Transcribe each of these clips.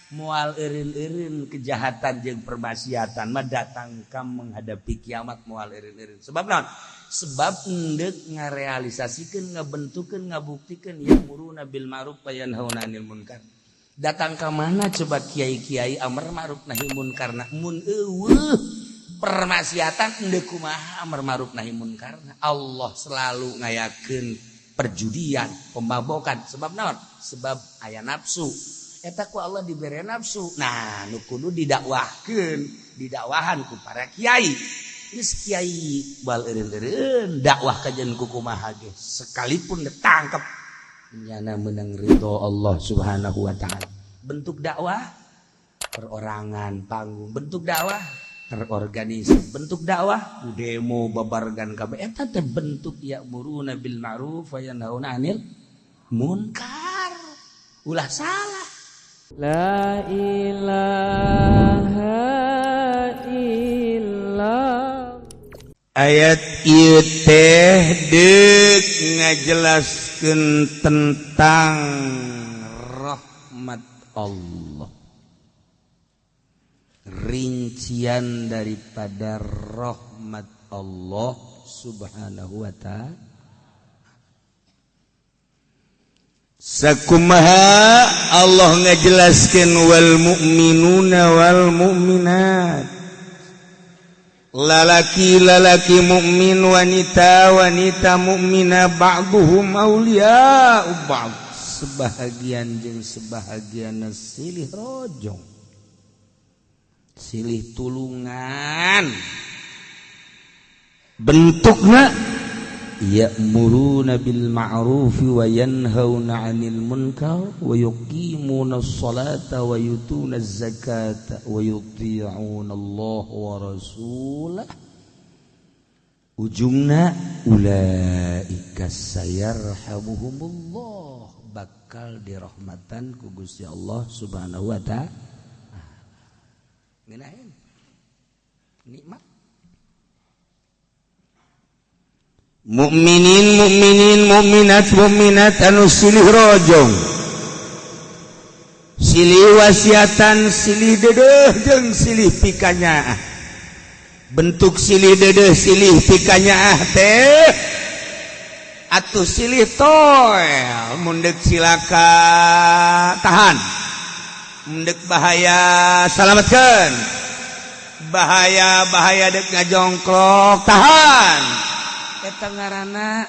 Moal eureun-eureun kejahatan jeung permaksiatan mah datang ka menghadapi kiamat moal eureun-eureun. Sebab naon? Sebab endek ngarealisasikeun, ngabentukeun, ngabuktikeun ya'muruna bil ma'ruf wa yanhauna 'anil munkar. Datang ka mana coba kiai-kiai amar ma'ruf nahi munkarna mun eueuh permaksiatan endek kumaha amar ma'ruf nahi munkarna. Allah selalu ngayakeun perjudian, pemabokan. Sebab naon? Sebab aya nafsu. Eta ku Allah dibere nafsu. Nah, nu kudu didakwahkeun, didakwahan ku para kiai. Geus kiai bal eureun-eureun dakwah kajen ku kumaha ge sekalipun ditangkep nyana meunang ridho Allah Subhanahu wa taala. Bentuk dakwah perorangan panggung, bentuk dakwah terorganisir, bentuk dakwah demo babargan kabeh eta teh bentuk ya'muruna bil ma'ruf wa yanhauna 'anil munkar. Ulah salah. La ilaha illallah. Ayat ieu teh deuk ngajelaskeun tentang rahmat Allah. Rincian daripada rahmat Allah Subhanahu wa ta'ala. Sakumaha Allah ngajelaskeun wal mu'minuna wal mu'minat. Lalaki-lalaki mukmin, wanita-wanita mukmina ba'duhum awliya'u ba'd. Sebahagian jeung sebahagian silih rojong. Silih tulungan. Bentukna ya'muruna bil ma'rufi wa yanhauna 'anil munkar wa yuqimuna as-salata wa yutuna az-zakata wa yuti'una Allah wa rasulah. Ujungna ulaika sayarhamuhumullah, bakal dirahmatan ku Gusti Allah Subhanahu wa ta'ala. Ngeunaheun nikmat mukminin mukminin mukminat mukminat anu silih rojong, silih wasiatan, silih dedeh jeung silih pikanyaah. Bentuk silih dedeh silih pikanyaah teh atuh silih toel mun deuk cilaka tahan, mun deuk bahaya salametkeun, bahaya bahaya deuk ngajongklok tahan. Eta ngaranna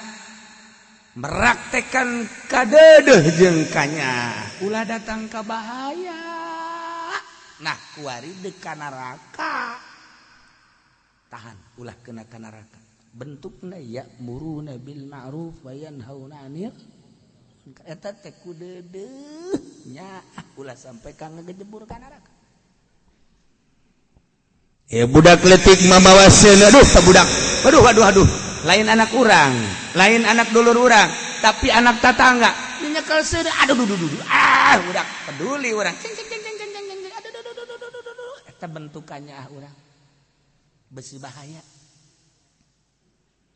meraktekan kadedeh jeung kanya ulah datang ka bahaya. Nah kuari deuk ka neraka tahan ulah kena ka neraka. Bentukna ya'muruna bil ma'ruf wa yanhauna 'anil munkar. Eta teh ku deudeuh nya ulah sampai ka ngagejebur ka neraka. Ya budak letik mamawa seun, aduh ta budak, aduh aduh aduh, lain anak urang, lain anak dulur urang, tapi anak tetangga. Nyekel seun, aduh duh duh duh, ah budak peduli urang. Cing cing cing cing cing cing, aduh duh duh duh duh duh. Eta bentukannya ah urang. Besi bahaya.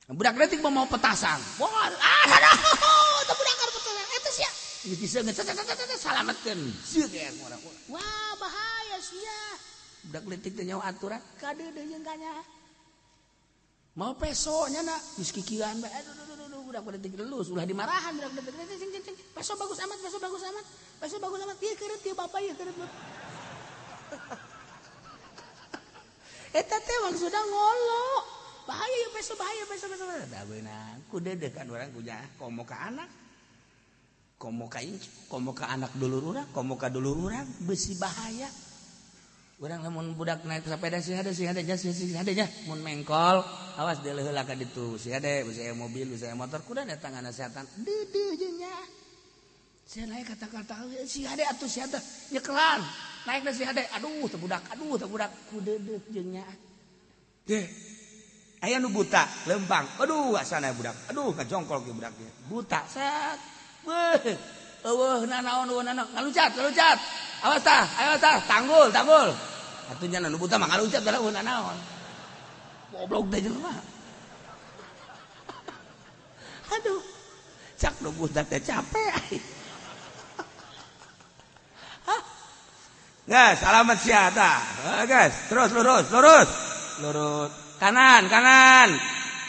Budak letik mau petasan. Wah, ah aduh, eta budak petasan. Eta sia. Geus diseungeut salametkeun. Sieun urang. Wah, bahaya sia. Budak letik teh nyawa aturan kadeudeuh jeung kanya. Mau peso nya na geus kikieuan bae. Aduh aduh aduh, budak letik lulus ulah dimarahan budak letik. Cing cing cing. Peso bagus amat, peso bagus amat. Peso bagus amat. Ieu keureut ieu bapak ieu keureut. Eta teh maksudna ngolo. Bahaya ieu peso, bahaya peso peso. Da beunang ku deudeuh kan urang kunya komo ka anak. Komo ka incu, komo ka anak dulur urang, komo ka dulur urang besi bahaya. Urang lamun budak naik sepeda sih ada nya sih ada nya mun mengkol awas deuleuh heula ka ditu sih ada bisa mobil bisa motor kuda datang nasehatan deudeuh jeung nya sia naik kata-kata sih ada atuh sih ada nyekelan naik sih ada aduh teu budak ku deudeuh jeung nya deh aya nu buta lempang aduh asana budak aduh kajongkol ge budak ge buta set beuh eueuh nanaon eueuh nanaon ngaluncat ngaluncat awas tah ayo tah tanggul tanggul atuh nya nu buta mah ngaluncat bala eueuh nanaon goblok teh jelema aduh cak nu buta teh capek. Hah? Guys, alamat sia tah. Guys, terus lurus, lurus. Lurus. Kanan, kanan.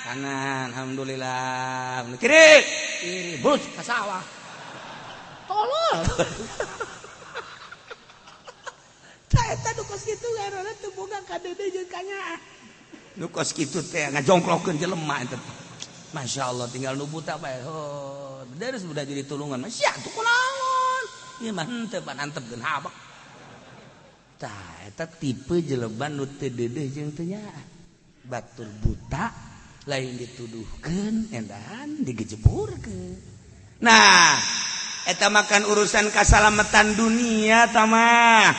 Kanan, alhamdulillah. Kiri, kiri, bus ka sawah. Tolol. Tah eta nu kos kitu ngaranna teu boga kadeudeuh jeung kanyaah. Nu kos kitu teh ngajongklokeun jelema eta. Masya Allah tinggal nu buta bae. Oh, deres udah jadi tulungan. Masya tuh kunaon. Ieu mah henteu pan antepkeun habek. Tah eta tipe jelema nu teu deudeuh jeung teu nyaah. Batur buta lain dituduhkeun endahan digejeburkeun. Nah, eta makan urusan kasalamatan dunia tamah.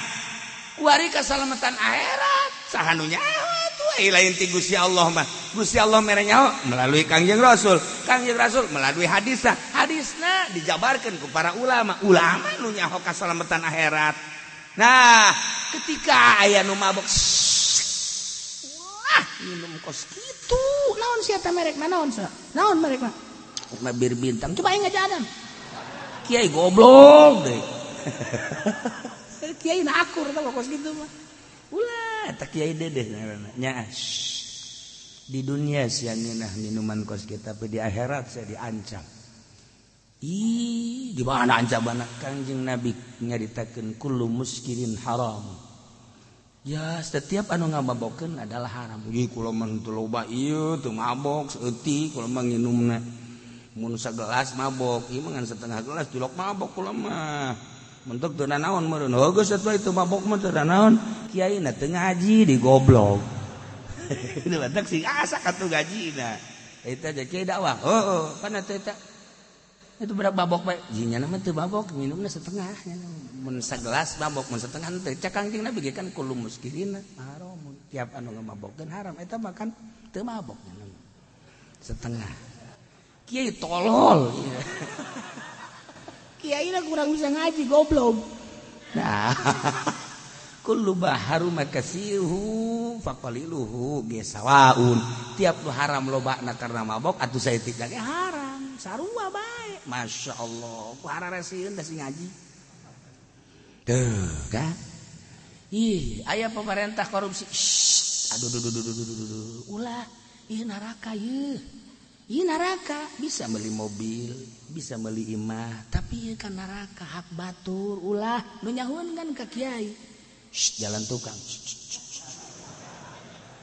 Kuari kasalamatan akhirat. Saha nu nyaho tuh lain ti Gusti Allah mah. Gusti Allah mere nyaho melalui Kangjeng Rasul. Kangjeng Rasul melalui hadisna. Hadisna dijabarkeun ku para ulama. Ulama nu nyaho kasalamatan akhirat. Nah, ketika aya nu mabok, wah, minum kos kitu. Naon sia teh merekna naon sia? Naon merekna? Karena bir bintang. Coba aing ngajaran. Kiai goblok deh. Kiai na akur tah kos kitu mah. Ulah eta kiai dedeh ngaranna. Nya. Di dunia sia ngeunah minuman kos kitu, tapi di akhirat sia diancam. Ih, di mana ancamanna? Kangjeng Nabi nyaritakeun kullu muskirin haram. Ya, setiap anu ngamabokeun adalah haram. Ih, kula mah teu loba ieu teu mabok saeutik kula mah nginumna. Mun sagelas mabok, ieu mah ngan setengah gelas tilok mabok kula mah. Mentok teu nanaon meureun. Heuh geus atuh itu mabok mah teu nanaon. Kiaina teu ngaji digoblok. Itu batak sing asak atuh gajina. Eta aja kiai dakwah. Heuh, pan atuh eta. Itu berak mabok bae. Jinya mah teu mabok, minumna setengah. Mun sagelas mabok, mun setengah teu. Cak Kangjeng Nabi ge kan kullu muskirin haramun. Tiap anu ngamabokeun haram, eta mah kan teu mabok setengah. Kiai tolol. Kiai na kurang bisa ngaji goblok. Nah, kullu baharu makasihu faqaliluhu ge sawaun. Tiap nu haram lobana karena mabok atuh saeutik ge haram. Sarua bae. Masya Allah, ku hararesieun da si ngaji. Tuh, kan? Ih, aya pemerintah korupsi. Shh, aduh, duh, duh, duh, duh, duh, duh. Ulah, ih neraka ieu. Ih neraka, bisa beli mobil, bisa beli imah, tapi ieu kan neraka hak batur, ulah nu nyahueun kan ka kiai. Shh, jalan tukang.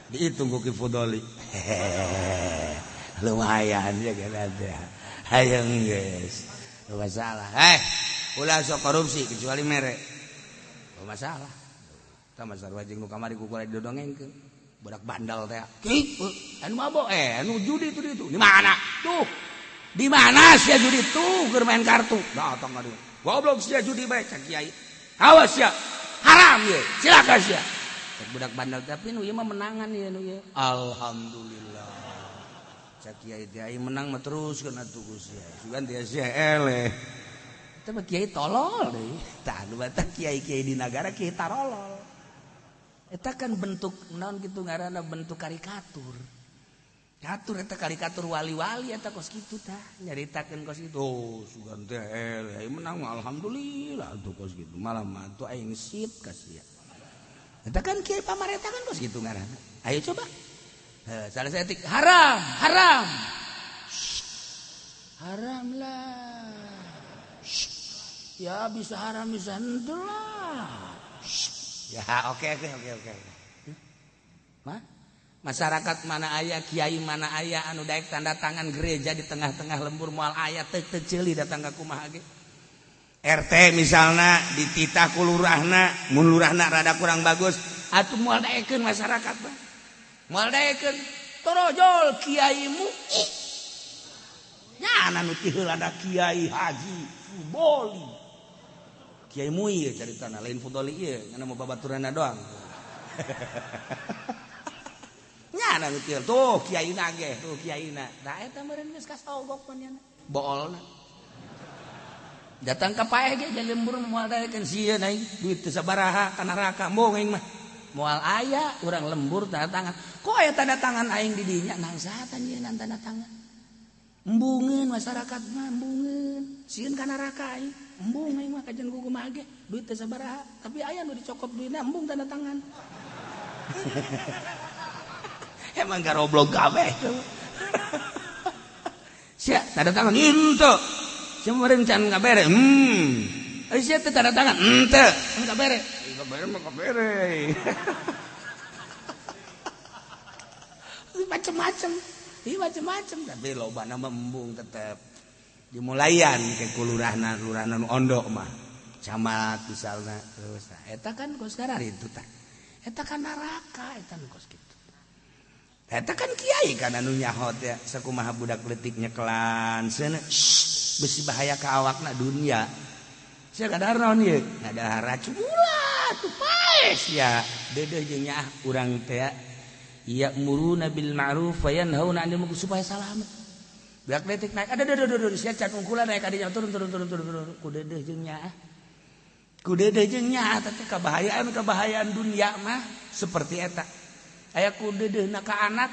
Dihitung ku Ki Fudoli. Hehehe. Lumayan ya kan ada. Hayang guys. Masalah. Ulah sok korupsi kecuali mere. Masalah. Tah masalah jeung nu kamari ku kula didongengkeun. Budak bandal teh. Ki, anu mabok anu judi itu itu. Di mana? Tuh. Di mana sia judi tuh keur main kartu. Datang ka dieu. Goblok sia judi bae cak kiai. Awas sia. Haram ye. Cilaka sia. Cak budak bandal tapi nu ieu mah menangan ieu nu ieu. Alhamdulillah. Cak kiai teh aing menang mah terus kana tuh sia. Sugan teh sia eleh. Eta mah kiai tolol deui. Tah nu batak kiai-kiai di nagara kiai tarolol. Eta kan bentuk naon kitu ngaranna bentuk karikatur. Katur eta karikatur wali-wali eta kos kitu tah nyaritakeun kos kitu. Oh, sugan teh eleh aing menang mah alhamdulillah atuh kos kitu. Malah mah atuh aing sip ka sia. Eta kan kiai pamarentah kan kos kitu ngaranna. Ayo coba. Salah saeutik haram, haram. Haram lah. Ya bisa haram bisa henteu lah. Ya oke. Mah? Masyarakat mana aya, kiai mana aya anu daek tanda tangan gereja di tengah-tengah lembur moal aya teu teu ceuli datang ka kumaha ge. RT misalna dititah ku lurahna, mun lurahna rada kurang bagus, atuh moal daekeun masyarakat mah. Moal daekeun torojol kiaimu. Nyana nu ti heula da kiai haji Fudoli. Kiai mui ieu caritana lain Fudoli ieu, ngan mau babaturanna doang. Nyana nu ti tuh kiaina ge, tuh kiaina. Da eta meureun geus kasogok pan nyana. Boolna. Datang ka paeh ge lembur moal daekeun sieun aing duit teu sabaraha ka neraka embung aing mah. Moal aya urang lembur tanda tangan. Kok aya tanda tangan aing di dinya nangsatan ieu tanda tangan. Embungeun masyarakat mah embungeun. Sieun ka neraka aing. Embung aing mah kajian ku kumaha ge, duit teh sabaraha, tapi aya nu dicokot duitna embung tanda tangan. Emang garoblog kabeh. Sia tanda tangan henteu. Sia meureun can ngabere. Sia teh tanda tangan henteu, ngabere. Ngabere mah ngabere. Macem-macem. Ieu macem-macem tapi lobana mah embung tetep. Dimulayan ke kulurahna lurahna nu ondok mah. Camat misalna terus eta kan kos itu tah. Eta kan neraka eta nu kos kitu. Eta kan kiai kan anu nyaho teh sakumaha budak leutik nyekelan seuneu besi bahaya ka awakna dunia. Sia kadahar naon ieu? Ngadahar racun ulah tuh paes ya. Deudeuh jeung nyaah urang teh ya'muruna bil ma'ruf wa yanhauna 'anil munkar supaya salamet. Budak leutik naik ada aduh sia can ungkulan naik kadinya turun ku deudeuh jeung nyaah. Ku deudeuh jeung nyaah teh kabahayaan dunia mah seperti eta. Aya ku deudeuhna ka anak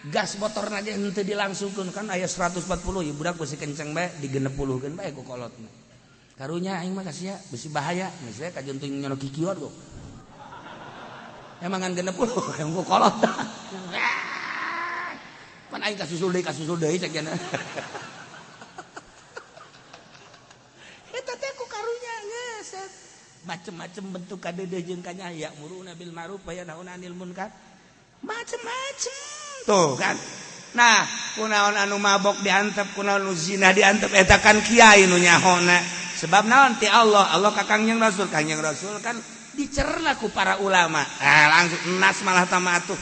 gas motorna ge henteu dilangsungkeun kan aya 140 ieu budak besi kenceng bae di60keun bae ku kolotna. Karunya aing mah ka sia besi bahaya geus we kajuntung nyono kikieuan kok. Emang ngan 60 yang ku kolot. Pan aing kasusul deui cek jana. Eta teh ku karunya geus macem-macem bentuk kadeudeuh jeung kanya ya'muruna bil ma'ruf wa yanhauna 'anil munkar. Macem-macem tuh kan. Nah, kunaon anu mabok diantep, kunaon nu zina diantep eta kan kiai nu nyahona. Sebab naon ti Allah, Allah ka Kangjeng Rasul, Kangjeng Rasul kan dicerna ku para ulama. Ah, langsung enas malah tamatuh.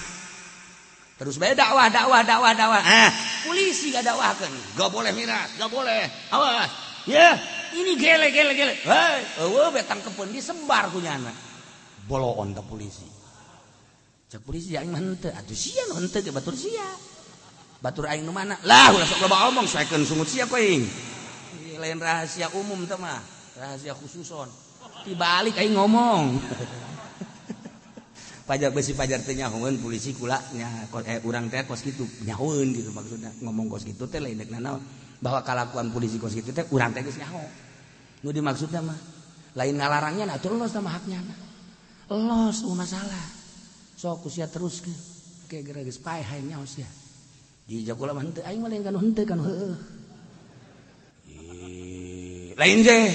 Terus bae dakwah. Ah, polisi gak dakwahkeun. Gak boleh miras, gak boleh. Awas. Ya, ini gele. Hei, eueuh bae tangkepeun disebar ku nyana. Boloon ka polisi. Cek polisi aing mah henteu, atuh sia nu henteu ge batur sia. Batur aing nu mana? Lah ulah sok loba omong saekeun sungut sia ku aing. Lain rahasia umum teh mah, rahasia khususon. Dibalik aing ngomong. Pajar besi pajar teh nyahoeun polisi kula nya urang teh kos kitu nyahoeun gitu maksudna ngomong kos kitu teh lain deuk nanaon bahwa kalakuan polisi kos kitu teh urang teh geus nyaho. Nu dimaksudna mah lain ngalarangnya atuh los sama haknya. Los masalah. Sok ku sia teruskeun. Ke geura geus paeh hayang nyaho sia. Di jakula mah henteu aing mah lain kanu henteu kanu heueuh. Lain je.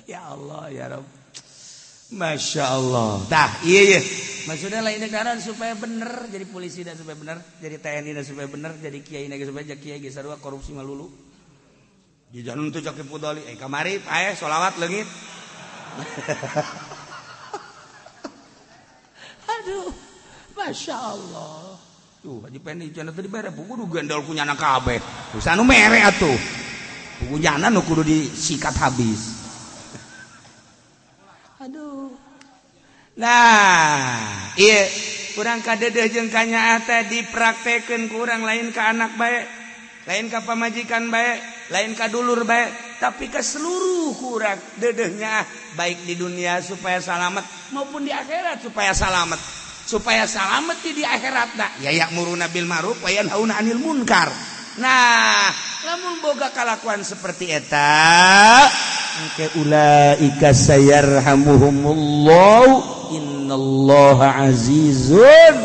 Ya Allah ya Rabb. Masya Allah. Tah iya. Maksudnya lain negara supaya bener jadi polisi dan supaya bener, jadi TNI dan supaya bener, jadi kiai dan supaya jadi kiai geus sarua korupsi malulu. Di janun teu cak pudoli, kamari paeh sholawat leungit. Aduh, Masya Allah. Tuh, Haji Pendi cenah teu dibere buku kudu gendol ku nyana kabeh. Geus anu mere atuh. Buku nyana nu kudu disikat habis. Aduh. Nah, iya kurang kadeudeuh jeung kanyaah teh dipraktekeun ku urang lain ka anak bae, lain ka pamajikan bae, lain ka dulur bae, tapi ke seluruh kurang deudeuhnya baik di dunia supaya salamet maupun di akhirat supaya salamet. Supaya salamet di akhirat nah ya ya'muruna bil ma'ruf wa yanhauna 'anil munkar. Nah, lamun boga kalakuan seperti eta engke ulaika sayarhamuhumullah innallaha azizun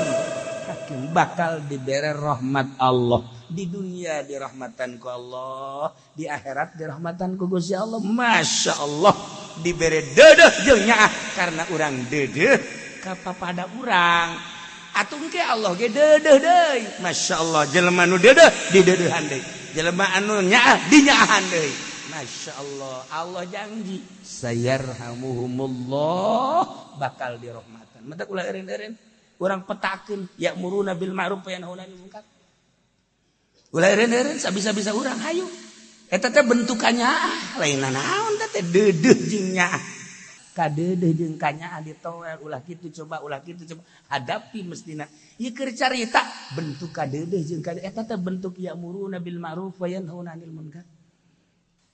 hakim, bakal dibere rahmat Allah di dunia dirahmatan ku Allah, di akhirat dirahmatan ku Gusti Allah. Masya Allah dibere deudeuh jeung nyaah karena urang deudeuh kapapada urang atuh engke Allah ge deudeuh deui. Masya Allah jelema nu deudeuh dideudeuhan deui, jelema anu nyaah dinyaahan deui. Masya Allah, Allah janji sayarhamuhumullah bakal dirahmatan. Mata ulah eureun-eureun urang petakeun ya'muruna bil ma'ruf wa yanhauna 'anil munkar. Ulah eureun-eureun sabisa-bisa urang hayu. Eta teh bentukannya lain naon teh deudeuh jeung nyaah. Kadeudeuh jeung kanyaah ditoel ulah kitu coba hadapi mestina. Ieu keur carita bentuk kadeudeuh jeung kanyaah eta teh bentuk ya'muruna bil ma'ruf wa yanhauna 'anil munkar.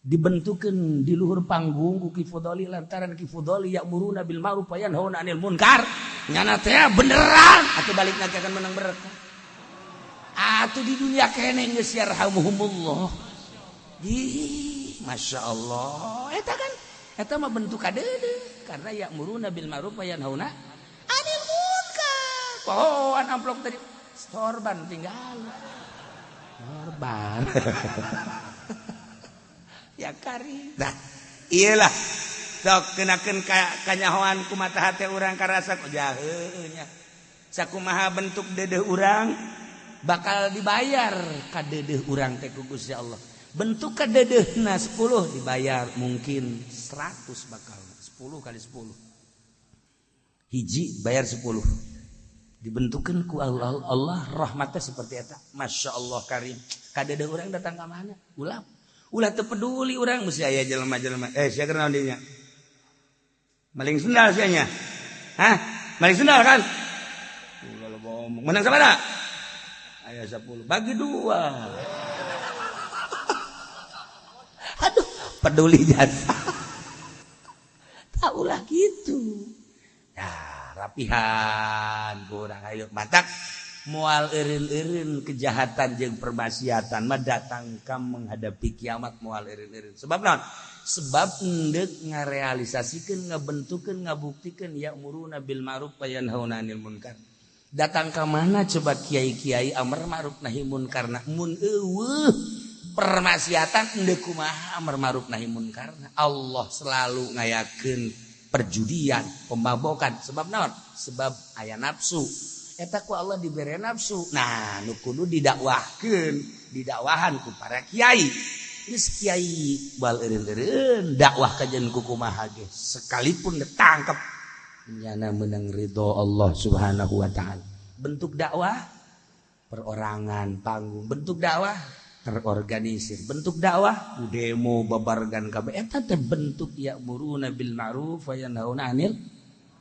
Dibentukeun di luhur panggung ku Ki Fudoli lantaran Ki Fudoli ya'muruna bil ma'ruf wa yanhauna 'anil munkar. Nyana teh beneran atuh balikna akan menang berkah. Atuh di dunia keneh geus yarhamuhumullah. Ih, Masya Allah. Eta kan eta mah bentuk kadeudeuh karena ya'muruna bil ma'ruf wa yanhauna 'anil munkar. Pohoan amplop tadi sorban tinggal. Sorban. Ya kari. Dah, iyalah. Sok kenakeun kanyahoan ku mata hate urang karasa kok jaheuh nya. Sakumaha bentuk deudeuh urang bakal dibayar kadeudeuh urang teh ku Gusti Allah. Bentuk kadeudeuhna 10 dibayar mungkin 100 bakal 10 kali 10. Hiji bayar 10. Dibentukeun ku Allah, Allah rahmatnya seperti eta. Masya Allah karim. Kadeudeuh urang datang ka mana? Ulah. Ulah teu peduli urang mesti aya jelema-jelema. Sia keur naon dinya? Maling sendal sia nya. Hah? Maling sendal kan? Ulah loba omong. Menang sabaraha? Aya 10. Bagi 2. Aduh, peduli jasa. Taulah gitu. Ya, rapihan kurang ayo matak moal eureun-eureun kejahatan jeung permaksiatan mah datang ka menghadapi kiamat moal eureun-eureun. Sebab naon? Sebab endek ngarealisasikeun, ngabentukeun, ngabuktikeun ya'muruna bil ma'ruf wa yanhauna 'anil munkar. Datang ka mana coba kiai-kiai amar ma'ruf nahi munkar na mun eueuh permaksiatan endek kumaha amar ma'ruf nahi munkar. Allah selalu ngayakeun perjudian, pemabokan. Sebab naon? Sebab aya nafsu. Eta ku Allah dibere nafsu. Nah, nu kudu didakwahkeun, didakwahan ku para kiai. Geus kiai bal eureun-eureun dakwah kajen ku kumaha ge sekalipun ditangkep nyana menang ridho Allah Subhanahu wa taala. Bentuk dakwah perorangan panggung, bentuk dakwah terorganisir, bentuk dakwah demo babargan kabeh eta teh bentuk ya'muruna bil ma'ruf wa yanhauna 'anil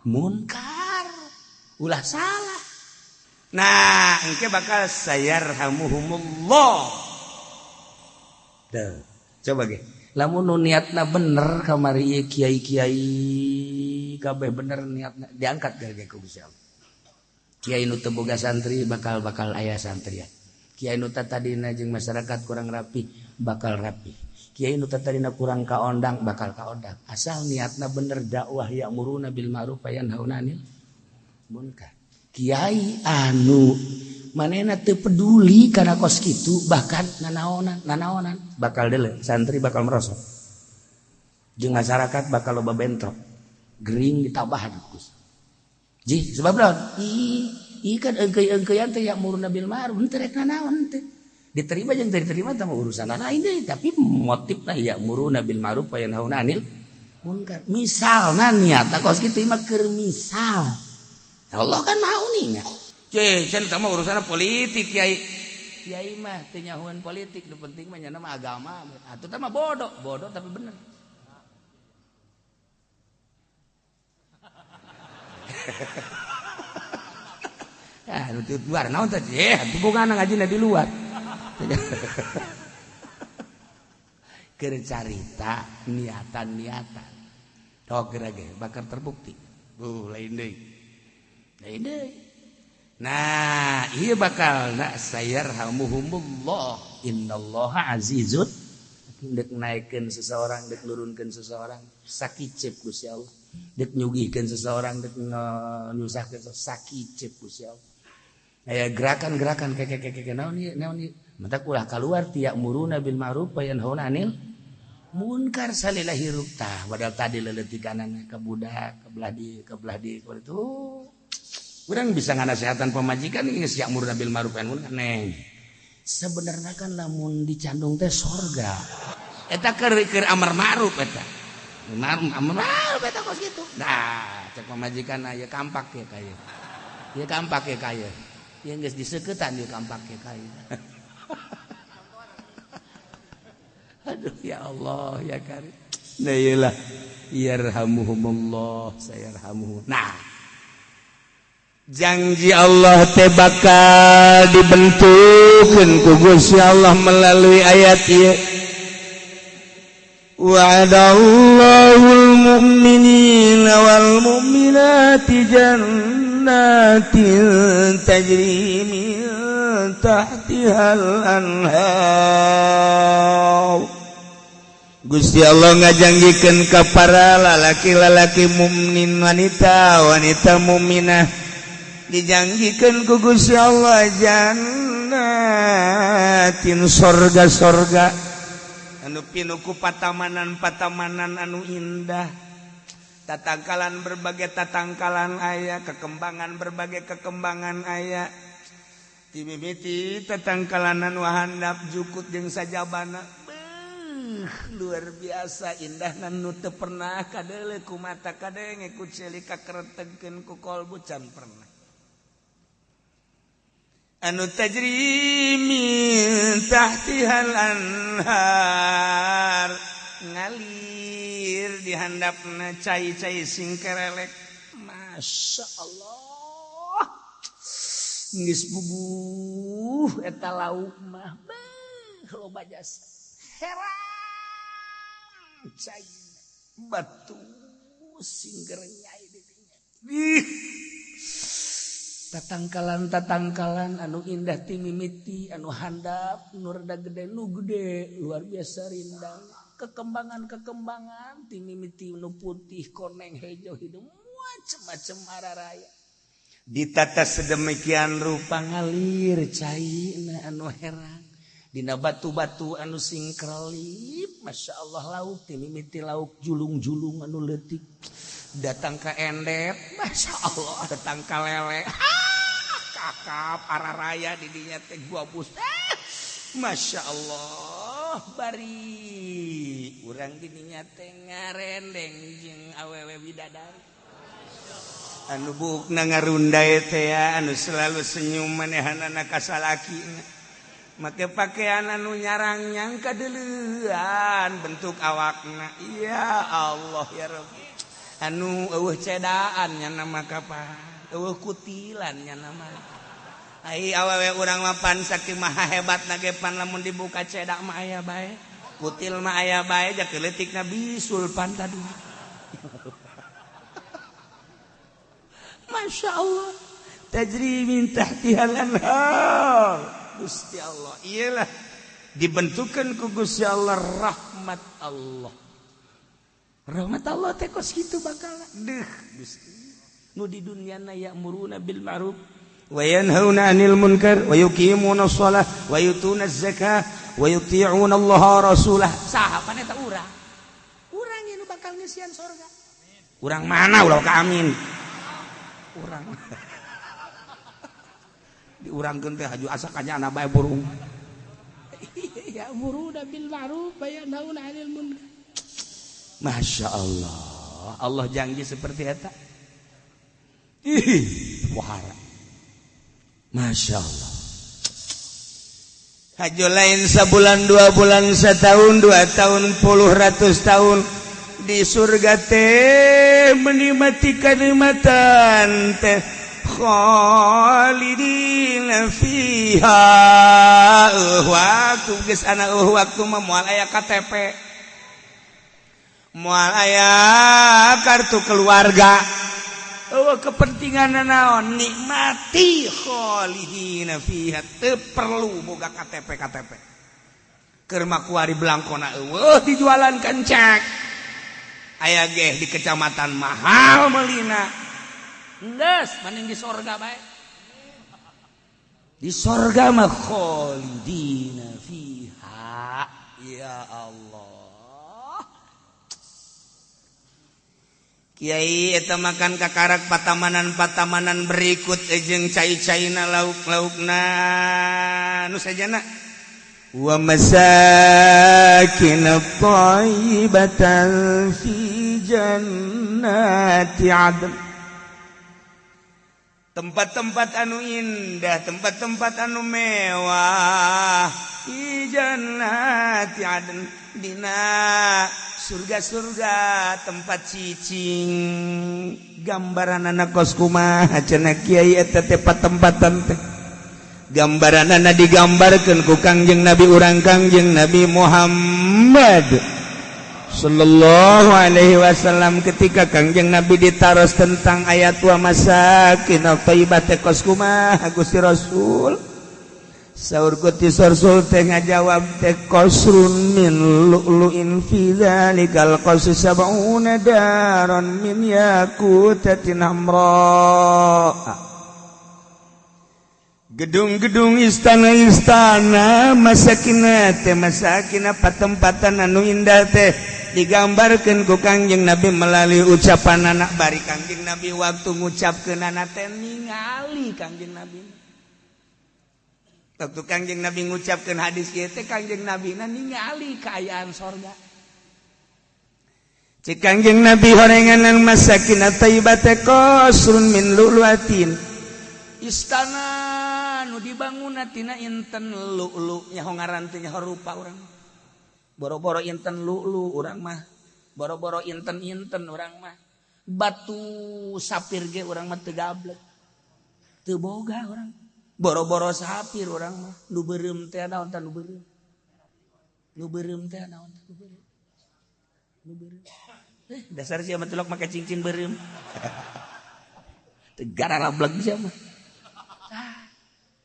munkar. Ulah salah. Nah, engke bakal sayarhamuhumullah. Duh, coba ge. Lamun nu niatna bener kamari ieu kiai-kiai kabeh bener niatna diangkat ge ku Gusti Allah. Kiai nu teu boga santri bakal aya santrian. Kiai nu tadina jeung masyarakat kurang rapi bakal rapi. Kiai nu tadina kurang kaondang bakal kaondang. Asal niatna bener dakwah ya'muruna bil ma'ruf wa yanhauna 'anil munkar. Kiai anu manehna teu peduli kana kos kitu bahkan nanaonan bakal deuleu santri bakal merosot. Jeung masyarakat bakal loba bentrok. Gering ditabahan Gus. Jih sebab naon? Ih kan eungkeuy-eungkeuyan teh ya'muruna bil ma'ruf henteu rek nanaon teh. Diterima jeung teu diterima teh urusan lain deui tapi motifna ya'muruna bil ma'ruf wa yanhauna 'anil munkar. Misalna niatna kos kitu mah keur misal. Allah kan mau nih. Ceh, cenah tah mah urusan politik kiai. Kiai mah teu nyahoan politik, nu penting mah nya mah agama. Atuh tah mah bodoh, bodoh tapi bener. Ya, nu di luar naon teh? Hubungan ngajina di luar. Keur carita niatan-niatan. Tok geura ge bakal terbukti. Lain deui. Nah, iya bakal nak sayarhamuhumullah. Innallaha azizun. Dek naikkeun seseorang, dek nurunkeun seseorang, sakicep Gusti Allah. Dek nyugihkeun seseorang, dek nyusahkeun sakicep Gusti Allah. Aya gerakan-gerakan keke naon ieu, naon ieu. Mata ulah kaluar tiak muruna bil ma'ruf wa yanhauna 'anil munkar salila hirup tah. Padahal tadi leuleutikanana ka budak, ka belah dieu, ka belah dieu, ka itu. Urang bisa nganasehatan pamajikan geus ya'muruna bil ma'ruf wa yanhauna 'anil. Sebenarnya kan lamun dicandung teh sorga. Eta keur amar ma'ruf eta. Amar ma'ruf eta kos kitu. Nah, cek pamajikan aya kampak ya kaya. Ieu kampak ya kaya. Ieu geus diseuketan ieu kampak ya kaya. Aduh ya Allah ya karim. Nah iyalah yarhamuhumullah sayarhamuhum. Nah, janji Allah teh bakal dibentukkeun ku Gusti Allah melalui ayat ieu. Wa'adallahu al-mu'minina wal mu'minati jannatin tajri min tahtihal anhar. Gusti Allah ngajanjikeun ka para lalaki-lalaki mukmin, wanita wanita mukminah, dijanjikan ku Gusti Allah jannatin, sorga-sorga anu pinuh ku patamanan-patamanan anu indah, tatangkalan, berbagai tatangkalan aya, kekembangan, berbagai kekembangan aya, timimiti tatangkalan anu handap, jukut jeung sajabana. Beuh, luar biasa indah nu teu pernah kadeuleu ku mata, kadenge ku ceuli, kakeretegkeun ku kolbu, can pernah. Anu tajri min tahtihal anhar, ngalir di handapna cai-cai singkerelek. Masya Allah, geus bubuh eta lauk mah. Beuh, loba jasa, herang cai, batu singgerenyai di dinya. Ih, tatangkalan tatangkalan anu indah, timimiti anu handap, nu rada gede, nu gede luar biasa rindang, kekembangan kekembangan timimiti nu putih, koneng, hejo, hidung, macem-macem araraya, ditata sedemikian rupa, ngalir cai anu herang dina batu-batu anu singkrelip. Masya Allah, lauk timimiti lauk julung-julung anu leutik, datang ke endep, Masya Allah, datang ke lele, kakap araraya di dinya teh, gua bus. Masya Allah, bari urang didinya teh ngarendeng jeung awewe bidadari anu buukna ngarunday teh ya, anu selalu senyum manehanana ka salakina, make pakaian anu nyarang kadeleuan bentuk awakna. Ya Allah, ya Rabbi, anu eueuh cedaan nya nama, kapan eueuh kutilan nya nama. Ai awewe urang mah pan saking maha hebat na ge, pan lamun dibuka cedak mah aya bae, kutil mah aya bae, ja keleutikna bisul pan tadi. Masya Allah, tajri min tahtihal anhar. Gusti Allah, iyalah dibentukan ku Gusti Allah, rahmat Allah. Rahmat Allah teh kos kitu bakal. Deuh Gusti, nu di dunyana ya'muruna bil ma'ruf wa yanhauna 'anil munkar wa yuqimuna shalah wa yutuna zakah wa yuti'una Allah rasulah. Saha pan eta? Urang. Urang nu bakal ngisian sorga. Urang mana, ulah ka amin. Urang diurangkeun teh haju asa kanya anak bae burung. Ya'muruna bil ma'ruf wa yanhauna 'anil munkar. Masya Allah, Allah janji seperti eta. Ih, wahara. Masya Allah. Hajo lain sebulan, 2 bulan, setahun, 2 tahun, puluh ratus tahun di surga teh menikmati kenikmatan teh, khalidina fiha. Waktu geus ana waktu mah moal aya KTP, moal aya kartu keluarga. Oh, kepentingan naon? Nikmati, khalidina fiha, teu perlu boga KTP. KTP keur makuari belangkona eueuh, dijualan kencek aya ge di kecamatan, mahal meulina. Geus mending di sorga bae. Di sorga mah khalidina fiha. Ya Allah. Kiai, eta makan kakarak patamanan-patamanan berikut jeung cai-caina, lauk-laukna nu sajana, wa masakin thayyibatan fi jannati adn, tempat-tempat anu indah, tempat-tempat anu mewah, fi jannati adn, dina surga-surga tempat cicing. Gambaran anak kos kumaha cenah, Kiai, eta teh tempatan teh? Gambaran anak digambarkeun ku Kangjeng Nabi urang, Kangjeng Nabi Muhammad sallallahu alaihi wasallam, ketika Kangjeng Nabi ditaros tentang ayat wa masakin thayyibah teh kos kumaha, Gusti Rasul? Saur Gusti Rasul teh ngajawab teh qasrun min lu'lu'in fi dzalikal qasri sab'una daran min yakutatin hamra. Gedung-gedung istana-istana masakina teh masakina patempatan anu indah teh digambarkeun ku Kangjeng Nabi melalui ucapan anak bari Kangjeng Nabi waktu ngucapkeunana teh ningali Kangjeng Nabi. Waktu Kangjeng Nabi ngucapkeun hadis ieu teh Kangjeng Nabi na ningali kaayaan sorga. Cek Kangjeng Nabi horenganan masakin thayyibah teh qasrun min lu'lu'atin. Istana nu dibangun tina inten lu'lu nyaho ngaran teh nyaho rupa urang. Boro-boro inten lu'lu urang mah. Boro-boro inten-inten urang mah. Batu sapir ge urang mah teu gablek. Teu boga urang. Boro-boro sapir urang mah. Nu beureum teh naon tah nu beureum. Nu beureum teh naon tah nu beureum. Nu beureum. Dasar sia mah tulok make cincin beureum. Teu gararablek sia mah. Ah,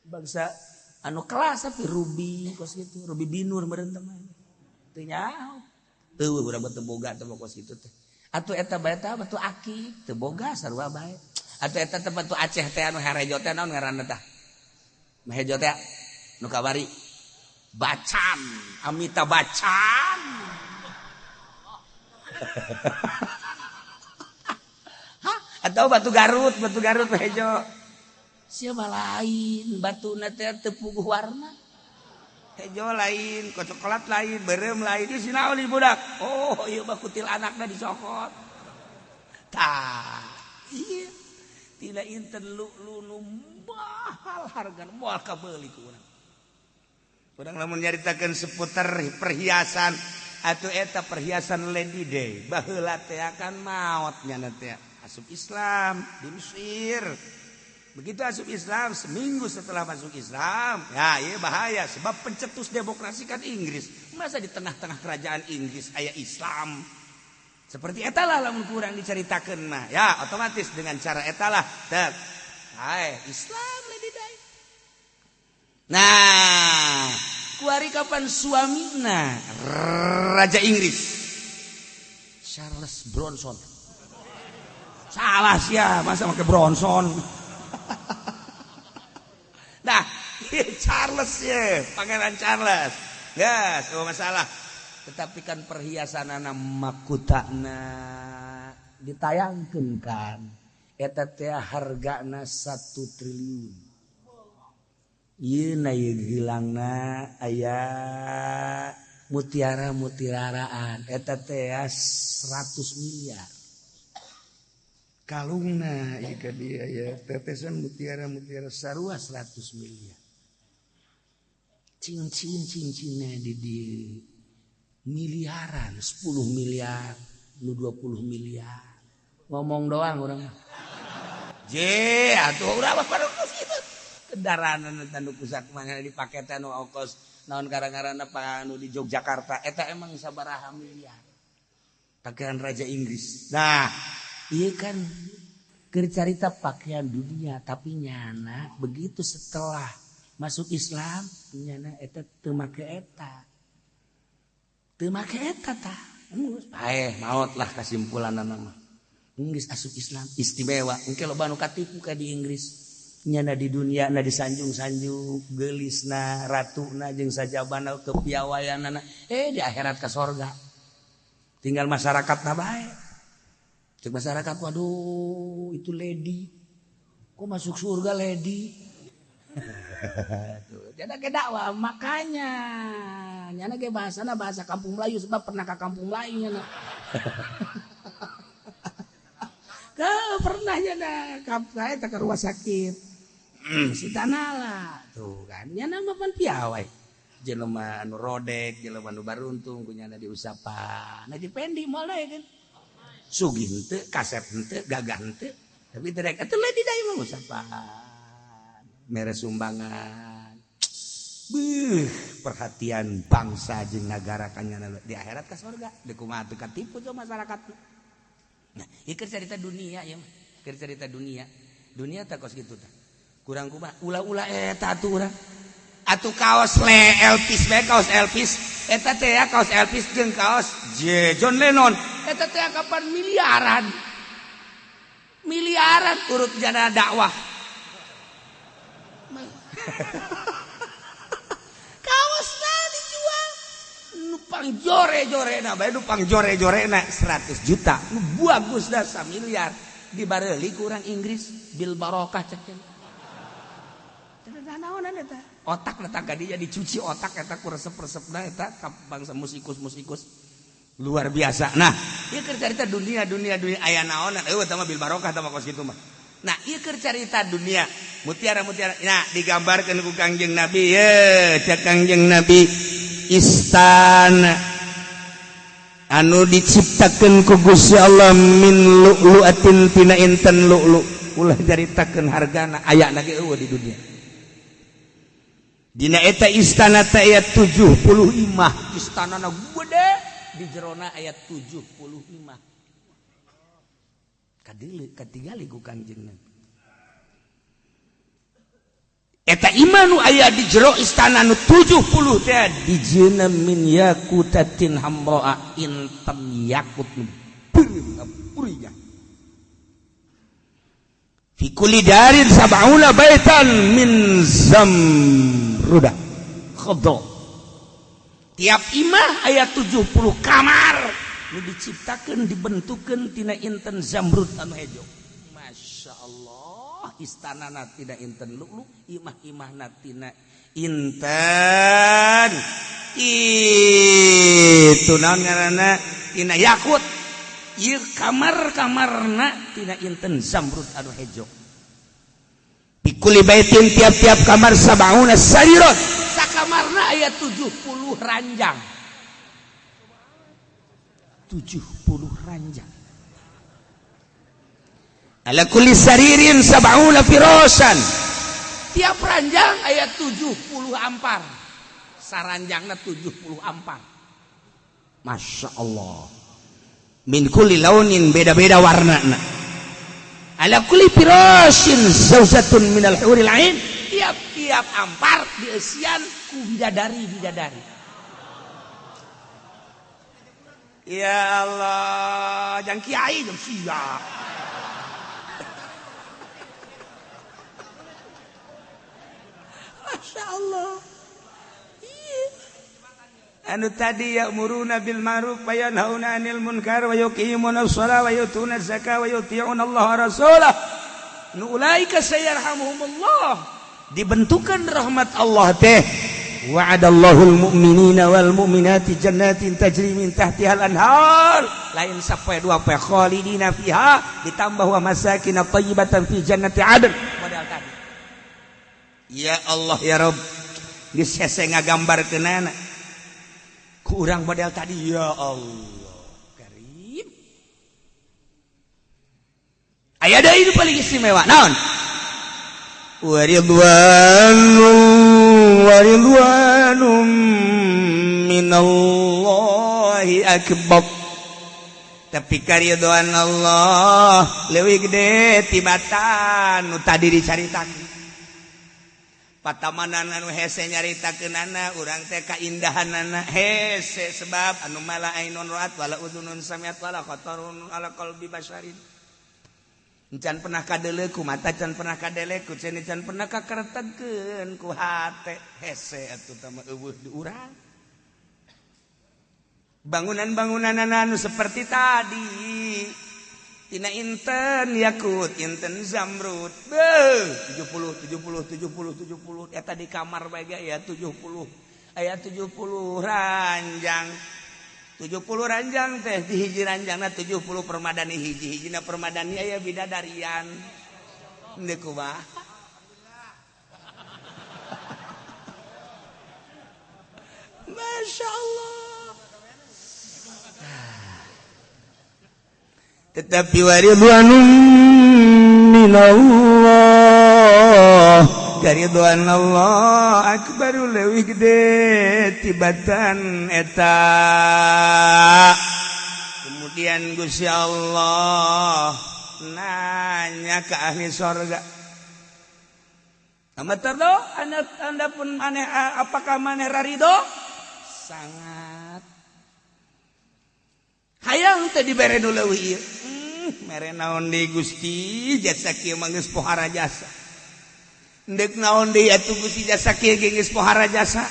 bangsa anu kelas tapi ruby kos kitu, ruby binur meureun teh mah. Teu nyaho. Eueuh urang mah teu boga teh kos kitu teh. Atuh eta bae tah batu akik teu boga sarua bae. Atuh eta teh batu Aceh teh anu harejo teh naon ngaranna tah? Hejo teh nu kabari Bacan, Amita Bacan. Hah? Atau batu Garut hejo. Siapa lain batuna teh teu puguh warna. Hejo lain, coklat lain, beureum lain. Ieu sinaon ieu budak? Oh, ieu mah kutil anakna dicokot. Tah, ieu tina inten lu'lu nu mahal hargana moal kabeuli ku urang. Urang lamun nyaritakeun seputar perhiasan atuh eta perhiasan Lady Day baheula teh akan maot nyana teh asup Islam di Mesir. Begitu asup Islam seminggu setelah masuk Islam, ya ieu bahaya sebab pencetus demokrasi kan Inggris. Masa di tengah-tengah kerajaan Inggris aya Islam? Seperti etalah lamun kurang diceritakeun mah. Ya, otomatis dengan cara etalah tek. Hai, Islam Lady Day. Nah, kuari kapan suamina Raja Inggris Charles Bronson. Salah sia, masa make Bronson. Nah, Charles ya, Pangeran Charles. Yes, oh masalah. Tetapi kan perhiasanana makutana ditayangkeun kan. Eta teh hargana 1 triliun. Ieu na ieu gilangna aya mutiara-mutiaraan. Eta teh 100 miliar. Kalungna ieu ka dieu aya tetesan mutiara-mutiara sarua 100 miliar. Cincin-cincinna di dieu miliaran, 10 miliar, nu 20 miliar. Ngomong doang urang. Je, atuh urang mah pada kitu. Kendaraan anu kusak mah dipake teh nu ongkos naon karang-karangna anu di Yogyakarta eta emang sabaraha miliar. Pakaian Raja Inggris. Nah, ieu kan keur carita pakaian dunia tapi nyana begitu setelah masuk Islam nyana eta teu make eta. Teu make eta tah. Geus paeh maot lah kasimpulanna mah. Inggris asup Islam istimewa. Engke loba nu katipu ka di Inggris. Nyana di dunia na disanjung-sanjung geulisna ratuna jeung sajabana kepiawaianana di akhirat ka sorga. Tinggal masyarakatna bae. Cek masyarakat waduh itu lady. Kok masuk surga lady? Tuh, nyana ge dakwah makanya. Nyana ge bahasana bahasa kampung Melayu sebab pernah ka kampung Melayu nyana. Kau pernah nyana saya ke rumah sakit. Si tanala tuh kan nyana mah pan piawai. Jelema anu rodek, jelema anu baruntung ku nyana diusapan. Nah dipendi moal kan. Sugih henteu, kasep henteu, gagah henteu, tapi teu rek atuh lady day mah usapan. Mere sumbangan. Beuh, perhatian bangsa jeung nagara kan nyana di akhirat ka surga. Deuk kumaha teu katipu tuh masyarakat. Nah, ieu keur carita dunia ieu mah. Keur carita dunia. Dunia teh kos kitu tah. Kurang kumaha ulah-ulah eta atuh urang. Atuh kaos le Elvis bae, kaos Elvis eta teh ya, kaos Elvis jeung kaos J John Lennon eta teh kapan miliaran miliaran urut jana dakwah. Kaosna dijual nu pangjore-jorena bae, nu pangjore-jorena 100 juta, nu bagus dah samiliar dibareuli ku urang Inggris bil barokah cek. Naonan eta? Otak datang ka dinya dicuci otak eta ku resep-resepna eta ka bangsa musikus-musikus luar biasa. Nah, ieu keur carita dunia dunia dunia aya naonan eueuh tah mah bil barokah tah mah kos kitu mah. Nah, ieu keur carita dunia mutiara-mutiara. Nah, digambarkeun ku Kangjeng Nabi ye, cek Kangjeng Nabi istana anu diciptakeun ku Gusti Allah min lu'lu'atin tina inten lu'lu. Ulah caritakeun hargana aya na ge eueuh di dunia. Dina eta istana teh aya 70 imah, istanana gede di jerona aya 70 imah. Kadeuleu katingali ku Kangjeng Nabi. Eta imah nu aya di jero istana nu 70 teh dijieuna min yakutatin hamraa, inten yakut nu beureum. Fi kulli darin sab'una baitan min zamruda khadra. Tiap imah aya 70 kamar nu diciptakeun dibentukeun tina inten zamrud anu hejo. Masya Allah, istanana tina inten lu'lu, imah-imahna tina inten itu naon ngaranna tina yakut. Ieu kamar-kamarna tina inten zamrud anu hejo. Pikuli baitin tiap-tiap kamar sab'una sarirat. Sakamarna aya 70 ranjang. 70 ranjang. Ala kulli saririn sab'una firasan. Tiap ranjang aya 70 ampar. Saranjangna 70 ampar. Masya Allah. Min kulli launin, beda-beda warnana. Ala kulli firashin zauzatun minal huril ain. Tiap-tiap ampar dieusian ku bidadari-bidadari. Ya Allah, jangan kiai jeung sia. Masya Allah. Anu tadi ya'muruna bil ma'ruf wa yanhauna 'anil munkar wa yuqimuna shalah wa yu'tuna zakah wa yuti'una Allah wa rasulah. Nu ulaika sayarhamuhumullah. Dibentukan rahmat Allah teh. Wa'adallahu al-mu'minina wal mu'minati jannatin tajri min tahtihal anhar. Lain sapoe dua poe khalidina fiha ditambah wa masakin thayyibatan fi jannati adn. Modal tadi. Ya Allah ya Rabb. Geus hese ngagambarkeunana. Kurang model tadi ya Allah karim. Aya deui nu paling istimewa naon? Waridwanum waridwanum minallahi akbar. Tapi karidhoan Allah leuwih gede tibatan nu tadi dicaritakeun. Patamanan anu hese nyaritakeunana urang teh kaindahanana hese sebab anu mala ainun ra'at wala udhunun sami'at wala khatarun ala qalbi basyarin. Can pernah kadeuleu ku mata, can pernah kadele ku ceuni, can pernah kakertegkeun ku hate. Hese atuh tah mah eueuh di urang. Bangunan-bangunan anu seperti tadi tina inten yakut, inten zamrud. Beuh, 70 70 70 70 eta di kamar bae ge aya 70. Aya 70 ranjang. 70 ranjang teh di hiji ranjangna 70 permadani, hiji-hijina permadani aya bidadarian. Henteu kumaha. Masya Allah. Tetapi waridwanum minallah, karidwan Allah akbaru leuwih gede tibatan eta. Kemudian Gusti Allah nanya ke ahli sorga, Amatardo anda pun maneh apakah maneh rarido? Sangat. Hayang teh dibere nu leuwih ieu. Mere naon deui Gusti jasa kieu mah geus pohara jasa. Ndek naon deui atuh Gusti jasa kieu ge geus pohara jasa.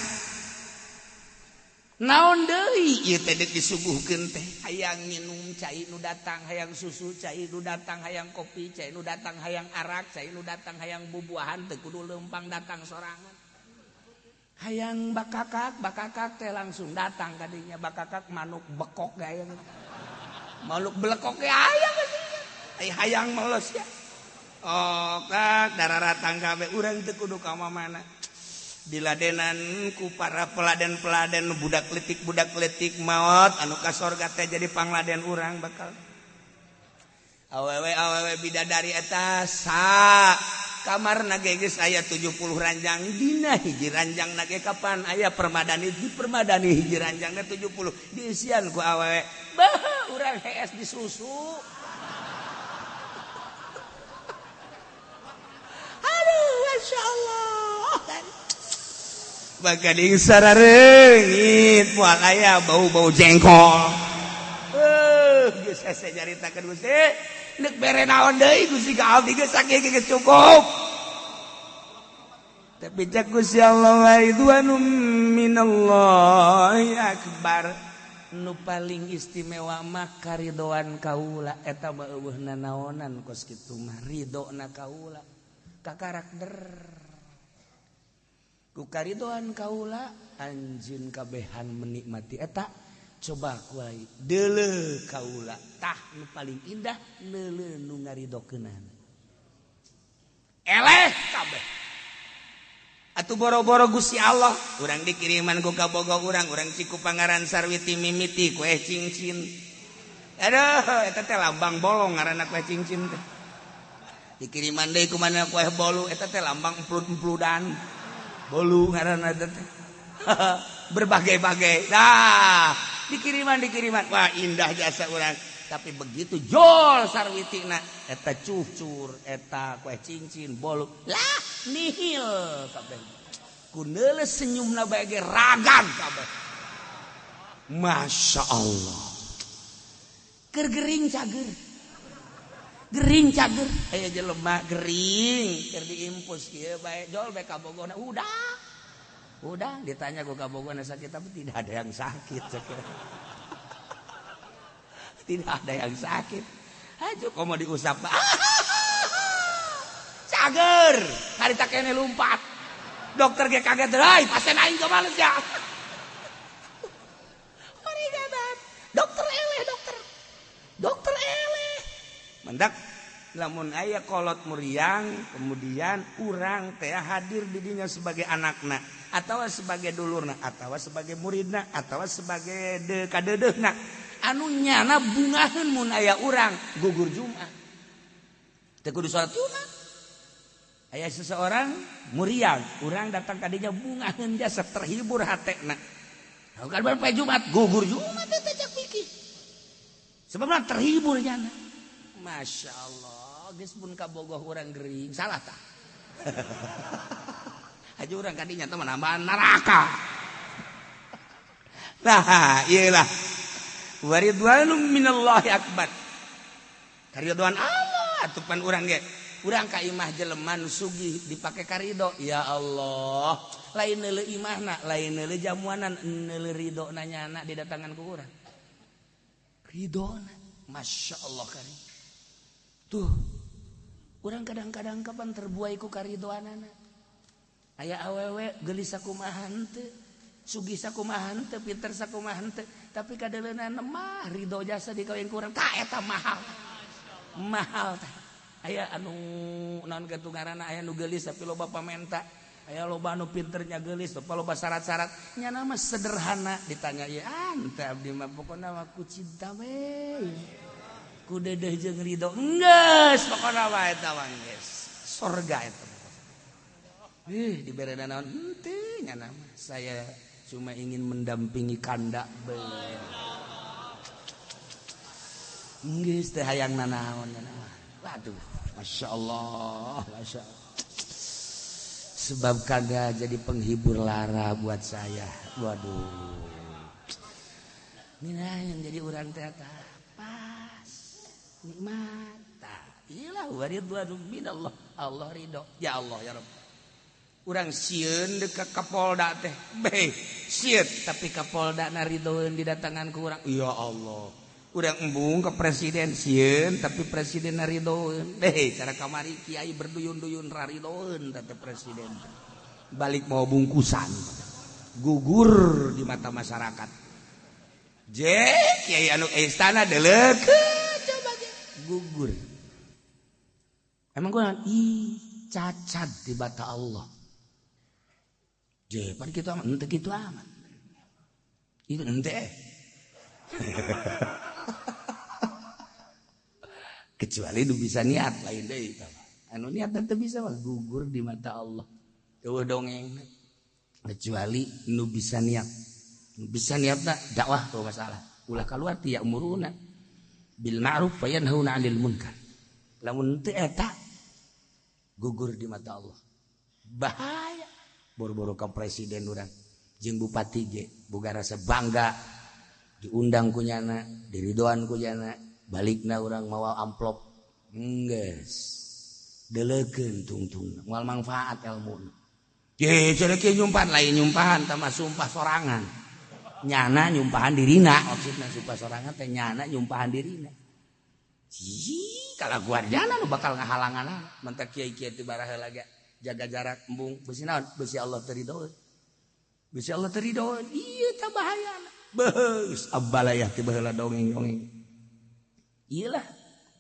Naon deui ieu teh deuk disuguhkeun teh hayang minum cai nu datang, hayang susu cai nu datang, hayang kopi cai nu datang, hayang arak cai nu datang, hayang bubuahan teu kudu leumpang datang sorangan. Hayang bakakak, bakakak teh langsung datang kadinya, bakakak manuk bekok gaya. Manuk belekok ge aya kadinya. Ai hayang meles ya. Oh, kak dararatang kabeh urang teu kudu ka mana. Diladenan ku para peladen-peladen budak letik maot anu ka sorga teh jadi pangladen urang bakal awewe awewe bidadari eta sa kamarna ge geus aya 70 ranjang dina hiji ranjang na ge kapan aya permadani di permadani hiji ranjangna 70 diisian ku awewe bah urang hees disusu. Aduh masyaallah kan bagading sarareungit moal aya bau-bau jengkol. Geus hese nyaritakeun Gusti. Deuk bere naon deui Gusti ka abdi geus sakieu geus cukup. Tapi cek Gusti Allah wa ridwanum minallahi akbar. Nu paling istimewa mah karidoan kaula eta mah eueuh nanaonan kos kitu mah ridona kaula kakarak der. Ku karidoan kaula anjeun kabehan menikmati eta coba kuai deuleu kaula tah nu paling indah neuleu nu ngaridokeunana eleh kabeh atuh boro-boro Gusti Allah urang dikiriman ku kabogo urang urang ciku Pangaran Sarwiti mimiti kue cincin aduh eta teh lambang bolong ngaranna kue cincin teh dikiriman deui ku mana kue bolu eta teh lambang emplut-empludan bolu ngaranna teh berbagai-bagai dah dikiriman wah indah jasa urang tapi begitu jol sarwitina eta cucur eta kue cincin bolu lah nihil kabeh kuneule senyumna bae ge ragam kabeh Masya Allah keur gering cager gering cager aya jelema gering keur diimpus kieu bae jol bae kabogona udah ditanya ku kabogona sakit tapi tidak ada yang sakit sakit. Tidak ada yang sakit aja komo diusap cager harita kene lumpat dokter ge kaget deui pasien aing males ya dokter eleh dokter eleh mendak lamun aya kolot muriang kemudian urang teh hadir di dinya sebagai anakna atau sebagai dulurna atau sebagai muridna atau sebagai kadeudeuhna anu nyana bungaheun mun aya urang gugur Jumat teu kudu salat Jumat aya seseorang muriang urang datang ka dinya bungaheun jasa terhibur hatena kan bae Jumat gugur Jumat teh cak pikir sebabna terhibur nyana. Masya Allah geus pun kabogoh urang gering salah tah haji urang kadinya teh menambah neraka nah iyalah waridwanum minallahi akbar karidhoan Allah atuh pan urang ge urang ka imah jelema nu sugih dipake karido ya Allah lain neuleuh imahna lain neuleuh jamuanan neuleuh ridona nyana didatangan ku urang ridona Masya Allah karim tuh urang kadang-kadang kapan terbuai ku karidoanana aya awewe geulis sakumaha henteu sugih sakumaha henteu pinter sakumaha henteu tapi kadeuleunana mah ridho jasa dikawin ku urang tah eta mahal mahal tah aya anu naon kitu ngaranna aya nu geulis tapi loba pamenta aya loba anu pinternya geulis tapi loba syarat-syarat nyana mah sederhana ditanya ieu ante abdi mah pokona mah ku cinta we ku dedeh jeung ridho geus pokona mah eta mah geus sorga eta ih dibere naon henteu nyana mah saya cuma ingin mendampingi kanda be geus teh hayang nanaon nyana mah waduh Masya Allah Masya Allah. Sebab kagak jadi penghibur lara buat saya. Waduh. Ini yang jadi urang teh pas nikmat. Iyalah waridwanu minallah. Allah ridho. Ya Allah ya Rabb. Urang sieun deuk ka Kapolda teh. Beh, sieun tapi Kapolda na ridhoeun didatangan ku urang. Ya Allah. Urang embung ke presiden sieun tapi presiden na ridhoeun. Beh, cara kamari kiai berduyun-duyun raridhoeun teh presiden. Balik mau bungkusan. Gugur di mata masyarakat. Je, kiai anu istana deleukeun coba ge gugur. Emang gua ih cacat di mata Allah. Je, pan kitu amat, henteu kitu amat. Itu henteu. Kecuali nu bisa niat lain deui tah. Anu niat teu bisa mah gugur di mata Allah. Eueuh dongeng. Kecuali nu bisa niat. Nu bisa niatna dakwah tuh masalah. Ulah kaluar ti ya'muruna bil ma'ruf wa yanhauna 'anil munkar. Lamun teu eta gugur di mata Allah. Bahaya. Boro-boro ka presiden urang jeung bupati ge boga rasa bangga diundang ku nyana, diridoan ku nyana, balikna urang mawa amplop. Enggeus. Deleukeun tungtungna, moal manfaat elmuna. Ye cenah kieu nyumpahan lain nyumpahan tah mah sumpah sorangan. Nyana nyumpahan dirina, maksudna sumpah sorangan teh nyana nyumpahan dirina. Ih, kalaguan nyana nu bakal ngahalangan mentak kiai-kiai teu baraheula ge jaga jarak embung besi naon besi Allah teu ridho. Besi Allah teu ridho. Ieu tah bahayana. Beus abalayah ti baheula dongeng-dongeng. Ieu lah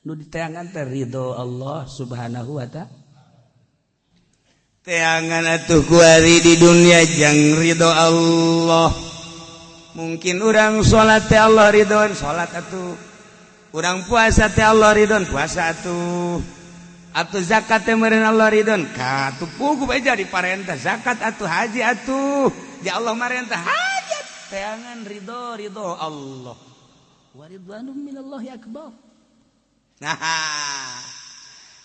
nu diteangan teh ridho Allah Subhanahu wa ta'ala. Teangan atuh kuari di dunia jang ridho Allah. Mungkin urang salat teh Allah ridhoan salat atuh. Urang puasa teh Allah ridhoan puasa atuh. Atuh zakat teh meureun Allah ridhoan ka atuh puguh bae jadi parentah zakat atuh haji atuh. Ya Allah marentah hajat teangan ridho ridho Allah. Wa ridwanum minallahi akbar. Nah,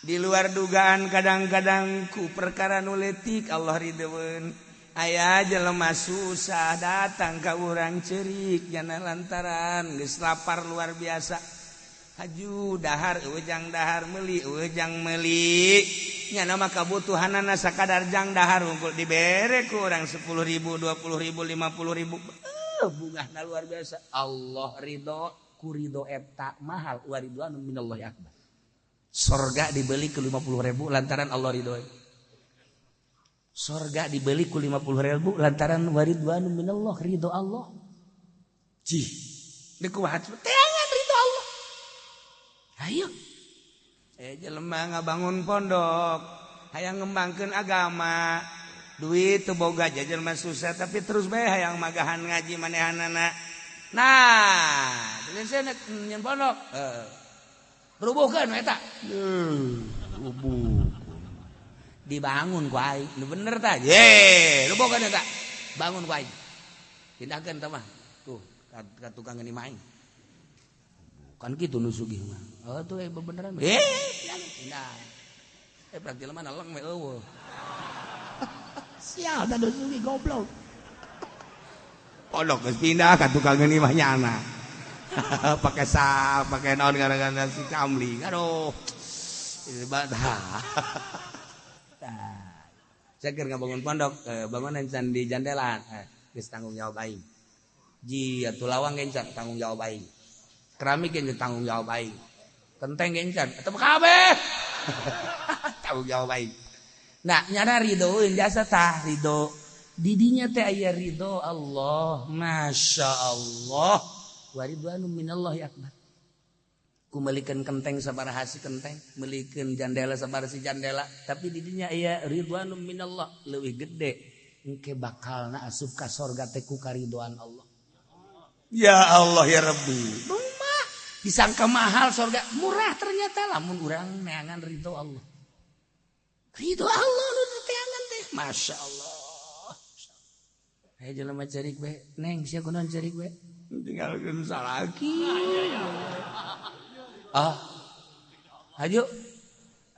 di luar dugaan kadang-kadang ku perkara nu leutik Allah ridhoeun. Aya jelema susah datang ka urang ceurik jana lantaran geus lapar luar biasa. Haju dahar eueuh jang dahar meuli eueuh jang meuli. Nyana mah kabutuhanana sakadar jang dahar unggul dibere ku urang 10.000, 20.000, 50.000. Bungahna luar biasa. Allah ridho ku ridho eta mahal wa ridwanun minallahi akbar. Sorga dibeli ke 50.000 lantaran Allah ridho. Sorga dibeli ku 50.000 lantaran waridwanu minallah ridho Allah. Cih, deuk kumaha teangan ridho Allah. Ayo. Jelema ngabangun pondok, hayang ngembangkeun agama, duit teu boga jelema susah tapi terus bae hayang magahan ngaji manehanana. Nah, saya nyen pondok. Rubuhkeun eta. Rubuh. Dibangun ku aing. Nu bener tah. Ye, rubuhkeun eta. Bangun ku aing. Pindahkeun tah mah. Tuh, ka tukang geuning mah aing. Bukan kitu nu sugih mah. Oh, tuh bebeneran. Pindah. Praktil mah naleng we eueuh. Sial da nu sugih goblok. Pondok geus pindah ka tukang geuning mah nyana. Pakai sak, pakai naon gara-gara si kamling. Aduh. Saya keur ngabangun pondok, bangunan can di jandelan, geus tanggung jawab aing. Ji atuh lawang ge can tanggung jawab aing. Keramik ge tanggung jawab aing. Kenteng ge can, eta kabeh. Tanggung jawab aing. Nah, nyana ridhoeun jasa tah ridho. Didinya teh aya ridho Allah, Masya Allah. Wa ridwanu minallahi akbar. Ku meulikeun kenteng sabaraha si kenteng, meulikeun jandela sabaraha si jandela, tapi didinya aya ridwanum minallah leuwih gede. Engke bakalna asup ka sorga teh ku karidhoan Allah. Ya Allah ya Rabbi. Rumah disangka mahal sorga, murah ternyata lamun urang neangan ridho Allah. Ridho Allah nu diteangan teh, Masya Allah. Aya jelema ceurik we, neng sia kunaon ceurik we? Tinggalkeun salaki. Ah. Hayu.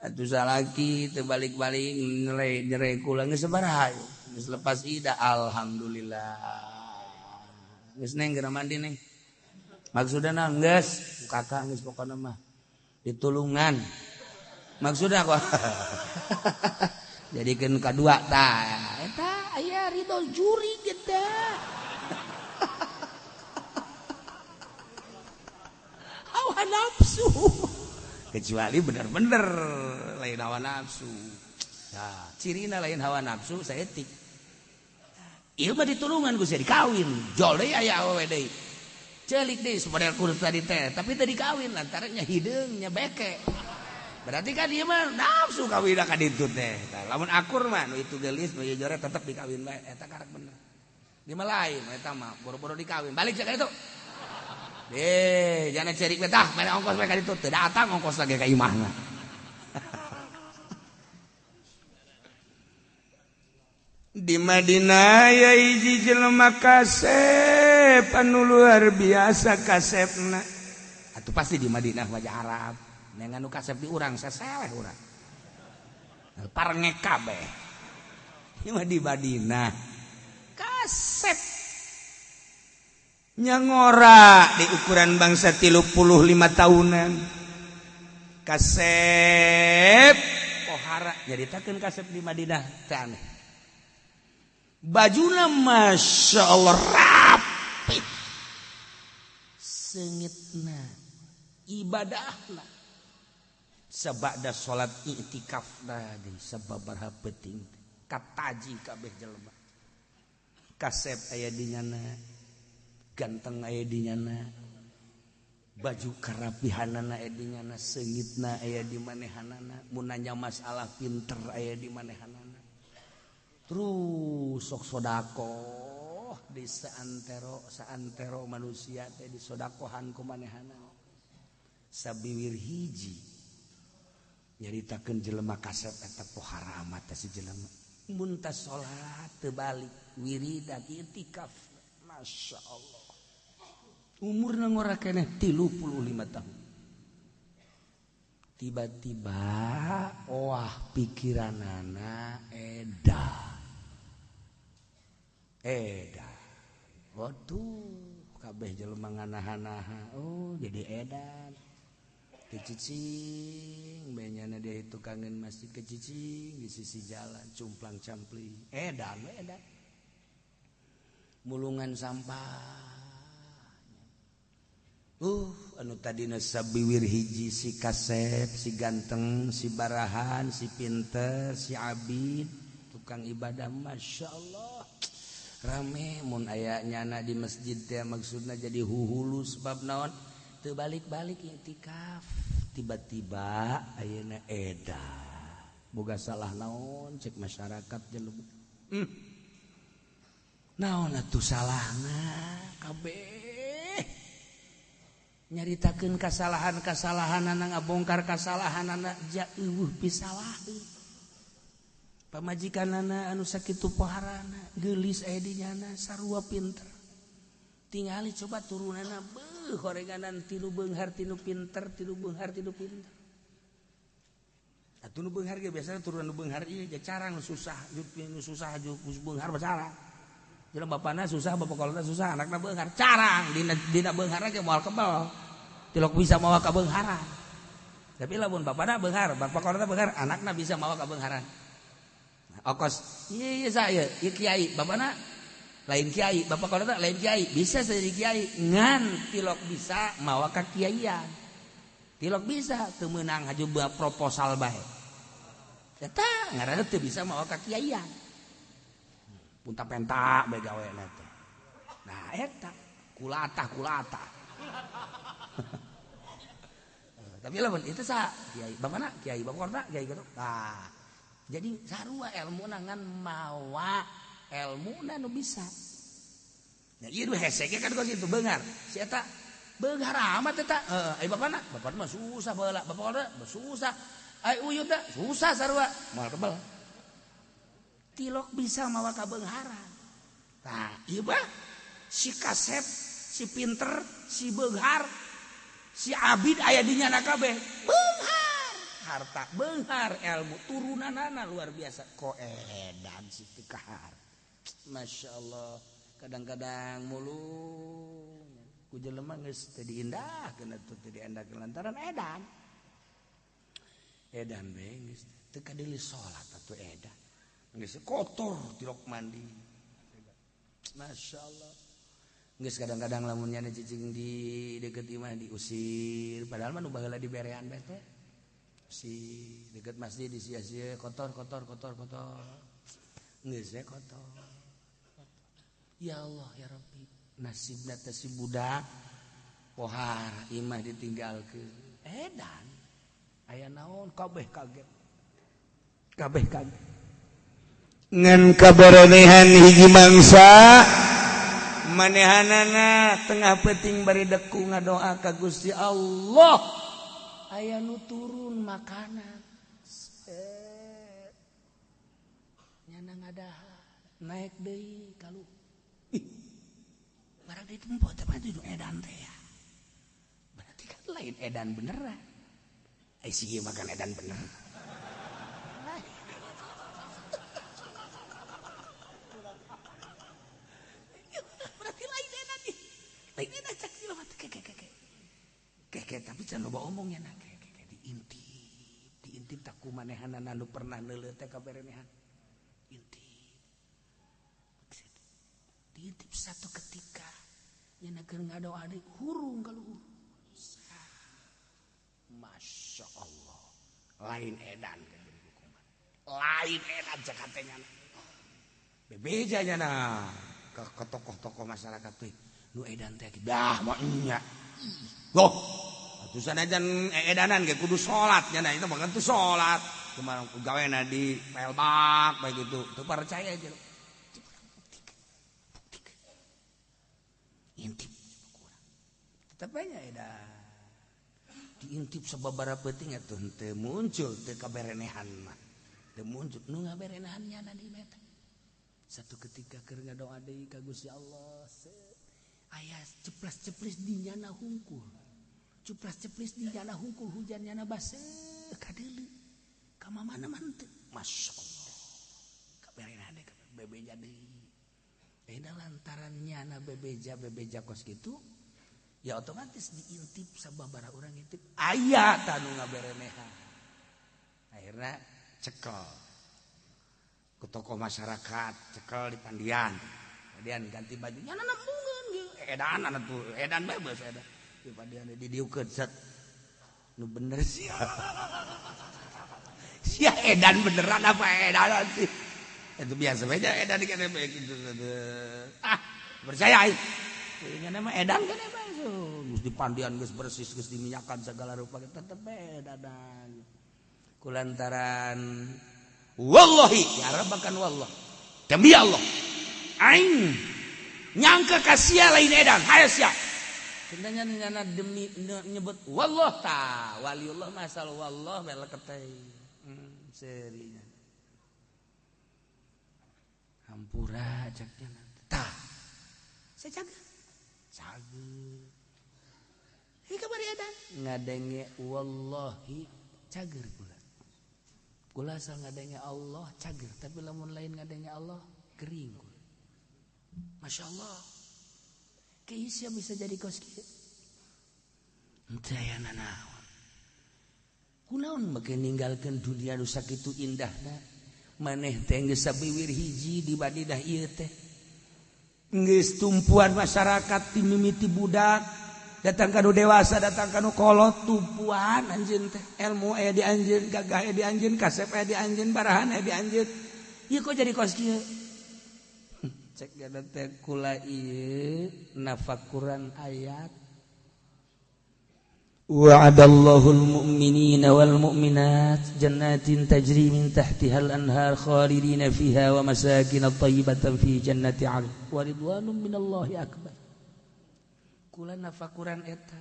Atuh salaki teu balik-balik nyere kula geus sabaraha geus lepas ida alhamdulillah. Geus neng geura mandi neng. Maksudna geus kakak geus pokona mah ditulungan. Maksudna kok jadikeun kadua tah eta aya ridho juri kita. Hawa nafsu. Kecuali bener-bener lain hawa nafsu. Nah, cirina lain hawa nafsu saeutik. Ieu mah ditulungan ku sia dikawin. Jol deui aya awewe deui. Celik deui model kurus tadi teh, tapi teu dikawin lantaran nya hideung nya beke. Berarti kan ieu mah nafsu kawin ka ditu teh. Tah lamun akur mah nu itu geulis nu ieu jore tetep dikawin bae eta karek bener. Di mah lain eta mah boro-boro dikawin. Balik sia ka ditu. Deh, jangan cerik betah, mere ongkos bae ka ditu. Teu datang ongkos lagi ka imahna. Di Madinah ya hiji jelema kasep anu luar biasa kasepna. Atuh pasti di Madinah wajah Arab. Nengan nu kasep di urang saseleh urang. Parengek kabeh. Ieu mah di Madinah. Kasep nyangora di ukuran bangsa 35 tahunan. Kasep pohara nyaritakeun kasep di Madinah teh aneh. Bajuna Masya Allah rapi. Seungitna ibadahna sabada salat i'tikafna deui sababaraha peuting kataji kabeh jelema. Kasep aya di nyana, ganteng aya di nyana, baju karapihanana aya di nyana, seungitna aya di manehanana, mun nanya masalah pinter aya di manehanana. Terus sok sodakoh di saantero manusia teh disodakohan ku manehanana. Sabiwir hiji nyaritakeun jelema kasep eta pohara amat teh si jelema. Mun tas salat teu balik wiridan i'tikaf. Masya Allah. Umurna ngora keneh 35 tahun. Tiba-tiba wah pikiranana eda. Eda. Waduh, kabeh jelema nganaha-naha. Oh, jadi edan. Kecicing, benyana dia itu kangen masjid kecicing di sisi jalan cumplang-campling. Edan, edan. Mulungan sampah. Anu tadina sabiwir hiji si kasep, si ganteng, si barahan, si pinter, si abid, tukang ibadah, Masya Allah. Rame mun aya nyana di masjid teh maksudna jadi huhulu sebab naon? Teu balik-balik i'tikaf. Tiba-tiba ayeuna eda. Boga salah naon cek masyarakat jelema. Naon atuh salahna kabeh. Nyaritakeun kasalahan-kasalahanana ngabongkar kasalahanana ja eueuh pisalaheun. Pamajikanana anu sakitu poharana, geulis aya di nyana sarua pinter. Tingali coba turunana beuh horenganan tilu beunghar tinu pinter, tilu beunghar tinu pinter. Atuh nu beunghar ge biasana turunan nu beunghar ieu ja carang nu susah, nu susah geus beunghar mah carang. Jelema bapana susah, bapak kolotna susah, anakna beunghar carang dina beungharna ge moal kebel. Tilok bisa mawa ka beungharan. Tapi lamun bapana beunghar, bapak kolotna beunghar, anakna bisa mawa ka beungharan. Nah, okos ieu ieu saya, ieu kiai, bapana lain kiai, bapak kolotna lain kiai, bisa jadi kiai ngan tilok bisa mawa ka kiaian. Tilok bisa teu meunang haju proposal bae. Eta ngaranna teu bisa mawa ka kiaian. Punta penta bae gawena teh. Nah eta kulatah kulatah. Tapi lamun itu sa kiai, bapana kiai, bapak korna kiai gitu. Nah, jadi sarua elmuna ngan mawa elmuna nu bisa. Nah, ieu nu hese ge kan kos itu beunghar. Si eta beunghar amat eta. Heeh, ai bapana, bapana mah susah baheula, bapak korna susah. Ai uyut teh susah sarua, moal kebel. Tilok bisa mawa kabeungharan. Nah, ieu mah si kasep, si pinter, si beunghar, si abid aya di nyana kabeh. Beunghar. harta, beunghar ilmu, turunanana luar biasa. Ko edan si teu kahar. Masya Allah, kadang-kadang mulu ku jelema geus teu diindahkeun atuh teu diendahkeun lantaran edan. Edan bae geus teu kadeuli salat atuh edan. Geus kotor tilok mandi. Masya Allah. Geus kadang-kadang lamun nyana cicing di deket imah diusir, padahal mah nu baheula diberean bae teh. Si deket masjid disia-sia kotor kotor kotor kotor. Geus we kotor. Ya Allah ya Rabbi, nasibna teh si budak pohar imah ditinggalkeun. Edan. Aya naon kabeh kaget. Kabeh kaget. Ngan kaberenehan hiji mangsa manehanana tengah peuting bari deku ngadoa ka Gusti Allah aya nu turun makanan nyana ngadahar naik deui kalu ih barang ditempo teh mah edan teh ya berarti kan lain edan beneran ai si ieu makan edan bener. Lain edan cak si lompat ke ke tapi can loba omong nya na ke diintip diintip tak ku manehanana nu pernah neuleuh teh kaberenehan intip diintip satu ketika nya keur ngadoa deui hurung ka luhur. Masya Allah lain edan lain edan cak hatenya bebeja nya na ke tokoh-tokoh masyarakat teh nu edan teh dah mah nya loh atuh sanajan edanan ge kudu salat nya itu mah kan teu salat kumaha gawena di pelbak bae gitu teu percaya aja buktikan intip kurang tetep nya edan diintip sababaraha peuting atuh teu muncul teu kaberenehan mah teu muncul nu ngaberenehan nya di meta satu ketika keur ngadoa deui ka Gusti Allah aya ceplas-ceplis di nyana hungkul. Ceplas-ceplis di nyana hungkul hujan nyana baseuh kadeuleu. Ka mamana mah henteu. Masya Allah. Kaberenan deui bebeja deui. Eta lantaran nyana bebeja kos kitu ya otomatis diintip sababaraha urang intip aya tah nu ngaberenehan. Akhirna cekel. Ku tokoh masyarakat cekel di pandian. Pandian ganti baju nyana nembungeun edan atuh edan bebas edan di pandian didiukeun set nu bener sia sia edan beneran apa edan sih itu biasa aja edan dikene gitu ah percaya aing nya mah edan kan geus di pandian geus bersih geus diminyakan segala rupa tetep edanan kulantaran wallahi ya rabbakan wallah demi Allah aing nyangka kasia lain edan hayo sia cintanya nyana demi nyebut wallah ta waliullah masal wallah meleketeh serinya hampura caknya ta saya jaga jaga ini kabar edan ngadenge wallahi cager kula kula asal ngadenge Allah cager tapi lamun lain ngadenge Allah kering kula. Masya Allah keisya bisa jadi kos kieu henteu aya nanaon kunaon make ninggalkeun dunia nu sakitu indahna maneh teh geus sabiwir hiji di badidah ieu teh geus tumpuan masyarakat ti mimiti budak datang ka nu dewasa datang ka nu kolot tumpuan anjeun teh ilmu aya di anjeun gagah aya di anjeun kasep aya di anjeun barahan aya di anjeun ieu kok jadi kos kieu. Cek gada teh kula ieu nafakuran ayat wa'adallahu al-mu'minina wal mu'minat jannatin tajri min tahtihal anhar khalidina fiha wa masakin thayyibatan fi jannati 'adn wa ridwanun minallahi akbar. Kula nafakuran eta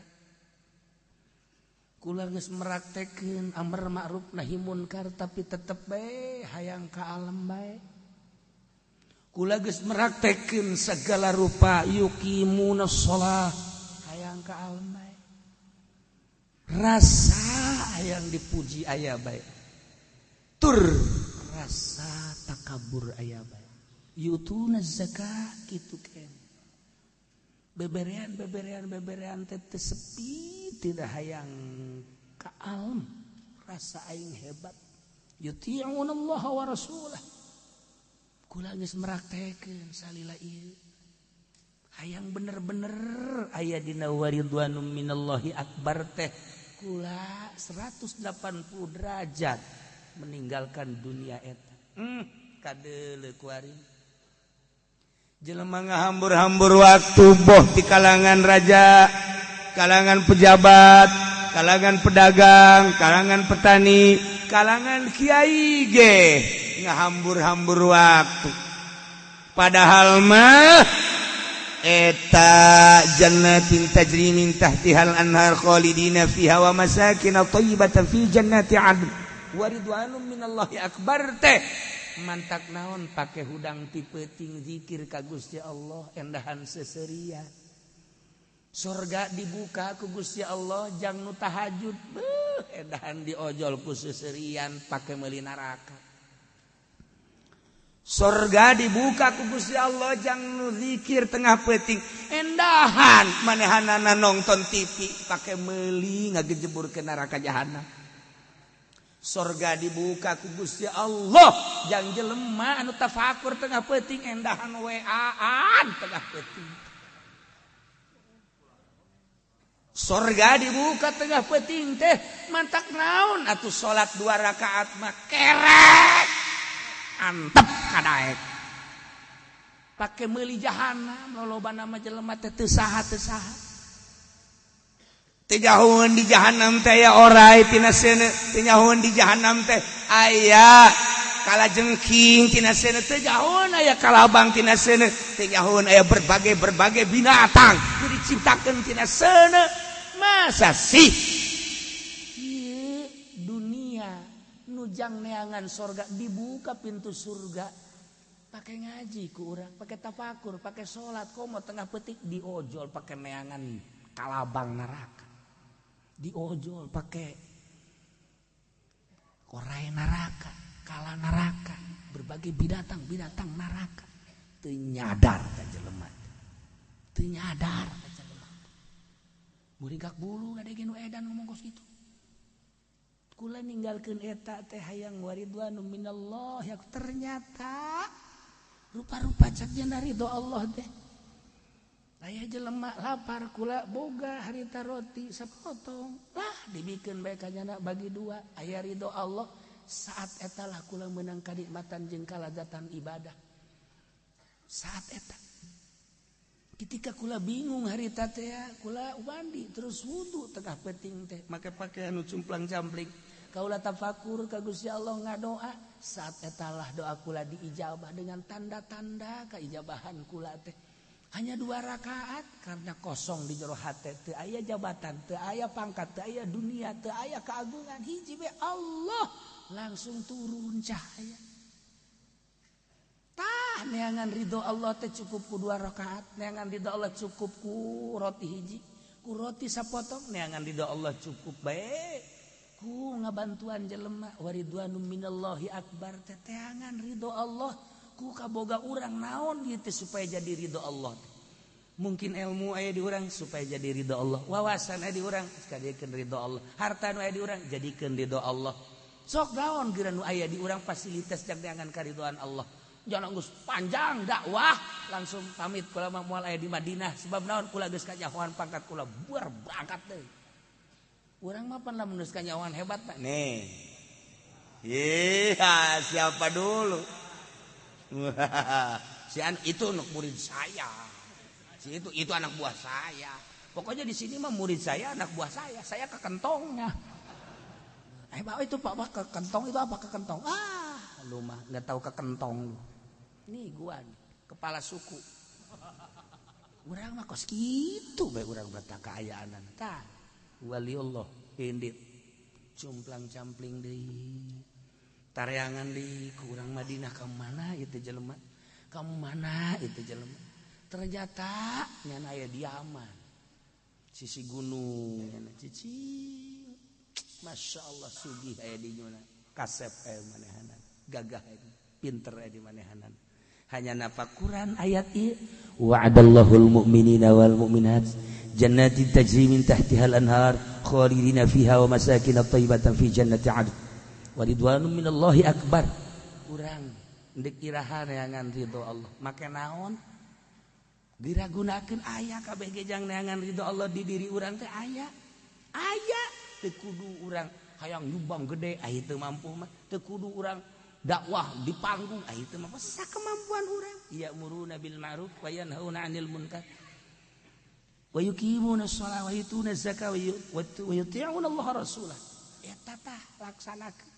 kula geus meraktekeun amar ma'ruf nahi munkar tapi tetep bae hayang ka alam bae. Kula geus meraktekeun segala rupa yuqimuna shalah hayang ka alam bae. Rasa hayang dipuji aya bae. Tur rasa takabur aya bae. Yutuna zakat kitu ken. Beberean beberean beberean teh sepi tidak hayang ka alam rasa aing hebat. Yuti'una Allah wa rasulah. Kula geus meraktekeun salila ieu. Hayang bener-bener aya dina waridwanum minallahi akbar teh kula 180 derajat meninggalkan dunia eta. Kadeuleu kuari. Jelema ngahambur-hambur waktu boh di kalangan raja, kalangan pejabat, kalangan pedagang, kalangan petani, kalangan kiai ge ngahambur-hambur waktu. Padahal mah eta jannatin tajri min tahtihal anhar khalidina fiha wa masakin thayyibatan fi jannati adn wa ridwanum minallahi akbar teh mantak naon pake hudang ti peuting zikir ka Gusti Allah endahan seserian. Surga dibuka ku Gusti Allah jang nu tahajud beuh endahan diojol ku seserian pake meuli neraka. Surga dibuka ku Gusti Allah jang nu zikir tengah peuting endahan manehanana nonton TV pake meuli ngagejebur ke neraka jahanam. Surga dibuka ku Gusti Allah jang jelema anu tafakur tengah peuting endahan WA-an tengah peuting. Surga dibuka tengah peuting teh mantak naon atuh salat 2 rakaat mah kerek antep kadaek pake meuli jahanam lolobana mah jelema teh teu saha teu saha. Teu nyahoeun di jahanam teh aya orai tina seuneu, teu nyahoeun di jahanam teh aya kalajengking tina seuneu, teu nyahoeun aya kalabang tina seuneu, teu nyahoeun aya berbagai-berbagai binatang nu diciptakeun tina seuneu. Masa sih ieu dunia nujang neangan sorga dibuka pintu surga pakai ngaji ku urang, pakai tafakur, pakai salat komo tengah petik diojol pakai neangan kalabang neraka, diojol pakai korai neraka, kala neraka, berbagai binatang-binatang neraka. Teu nyadar ka jelema, teu nyadar ka jelema. Muringkak bulu ngadegin nu edan ngomong kos kitu. Kula ninggalkeun eta teh hayang waridwanu minallah ya ternyata rupa-rupa cak jana ridho Allah teh. Aya jelema lapar kula boga harita roti sapotong lah dibikeun bae ka nyana bagi dua aya ridho Allah. Saat eta lah kula meunang kanikmatan jeung kalazatan ibadah. Saat eta ketika kula bingung harita teh kula mandi terus wudu tengah peuting teh make pakaian nu cumplang-campling kaula tafakur ka Gusti Allah ngadoa. Saat eta lah doa kula diijabah dengan tanda-tanda kaijabahan kula teh. Hanya 2 rakaat karena kosong di jero hate, teu aya jabatan, teu aya pangkat, teu aya dunia, teu aya keagungan, hiji we Allah langsung turun cahaya. Tah neangan ridho Allah teh cukup ku 2 rakaat, neangan ridho Allah cukup ku roti hiji, ku roti sapotong, neangan ridho Allah cukup bae ku ngabantuan jelema waridwanum minallahi akbar teh teangan ridho Allah. Ku kaboga urang naon ieu teh supaya jadi ridho Allah. Mungkin ilmu aya di urang supaya jadi ridho Allah, wawasan aya di urang jadikeun ridho Allah, harta nu aya di urang jadikeun ridho Allah. Sok naon geura nu aya di urang fasilitas jang karidoan Allah. Jangan geus panjang dakwah langsung pamit kula mah moal aya di Madinah sebab naon kula geus kanyahoan pangkat kula buar berangkat deui. Urang mah pan lamun geus kanyahoan hebat mah nih. Iya, siapa dulu? Si an itu anak murid saya. Si itu anak buah saya. Pokoknya di sini mah murid saya, anak buah saya. Saya ke kentongnya. Pak itu Pak ke kentong itu apa ke kentong? Ah, lu mah nggak tahu ke kentong lu. Nih gua nih, kepala suku. Urang mah kos kitu bae urang berta kaayaanan. Tah, waliullah indit. Cumplang-campling deui. Tareangan di kurang Madinah ka mana itu jelema? Ka mana itu jelema? Ternyata nyana aya diaman. Sisi gunung nyana cicing. Masya Allah sugih aya di nyuna, kasep aya manehanan, gagah aya, pinter aya di manehanan. Hanya nafakuran ayat ieu, wa'adallahu mu'minina wal mu'minat jannatin tajri min tahtihal anhar khalidina fiha wa masakin thayyibatan fi jannati 'adn wa ridwanun minallahi akbar. Urang ndek iraha neangan ridho Allah, make naon? Diragunakeun aya kabeh ge jang neangan ridho Allah di diri urang teh aya. Aya teu kudu urang hayang nyumbang gede, aya teu mampu mah, teu kudu urang dakwah di panggung, aya teu mampu, sakemampuan urang. Ya'muruna bil ma'ruf wa yanhauna 'anil munkar wa yuqimuna shalah wa yutuna zakah wa yuti'una Allah rasulah. Eta tah laksanakeun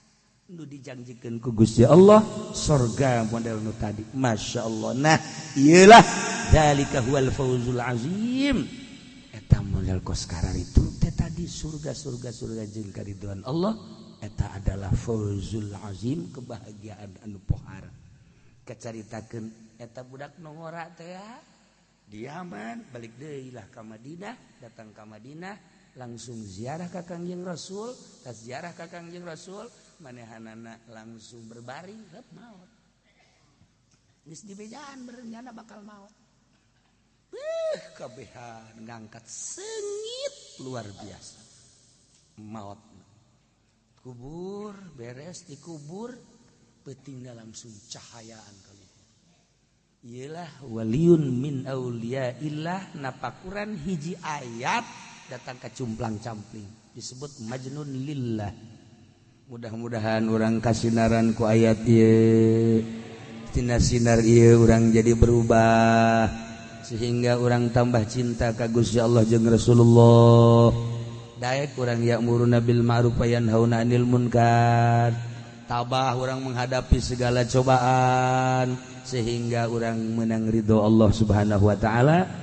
nu dijanjikeun ku Gusti Allah surga model nu tadi. Masya Allah. Nah iyalah dzalika huwal fawzul azim. Eta model kos itu teh tadi surga surga surga jeung karidhoan Allah, eta adalah fawzul azim, kebahagiaan anu pohar. Kacaritakeun eta budak nu ngora teh diaman balik deui lah ka Madinah, datang ka Madinah langsung ziarah ka Kangjeng Rasul, tas ziarah ka Kangjeng Rasul manehanana langsung berbaring rep maot. Geus dibejaan berencana bakal maot. Kabehan ngangkat sengit luar biasa. Maot. Kubur beres dikubur peutingna langsung cahayaan kaluhur. Iyalah waliun min auliyaillah napakuran hiji ayat datang ke cumplang-campling disebut majnun lillah. Mudah-mudahan orang kasinaran ku ayat ieu, tina sinar ieu urang jadi berubah sehingga orang tambah cinta ka Gusti Allah jeung Rasulullah. Daek urang ya'muruna bil ma'ruf wa yanhauna 'anil munkar. Tabah urang menghadapi segala cobaan sehingga urang menang ridho Allah Subhanahu wa taala.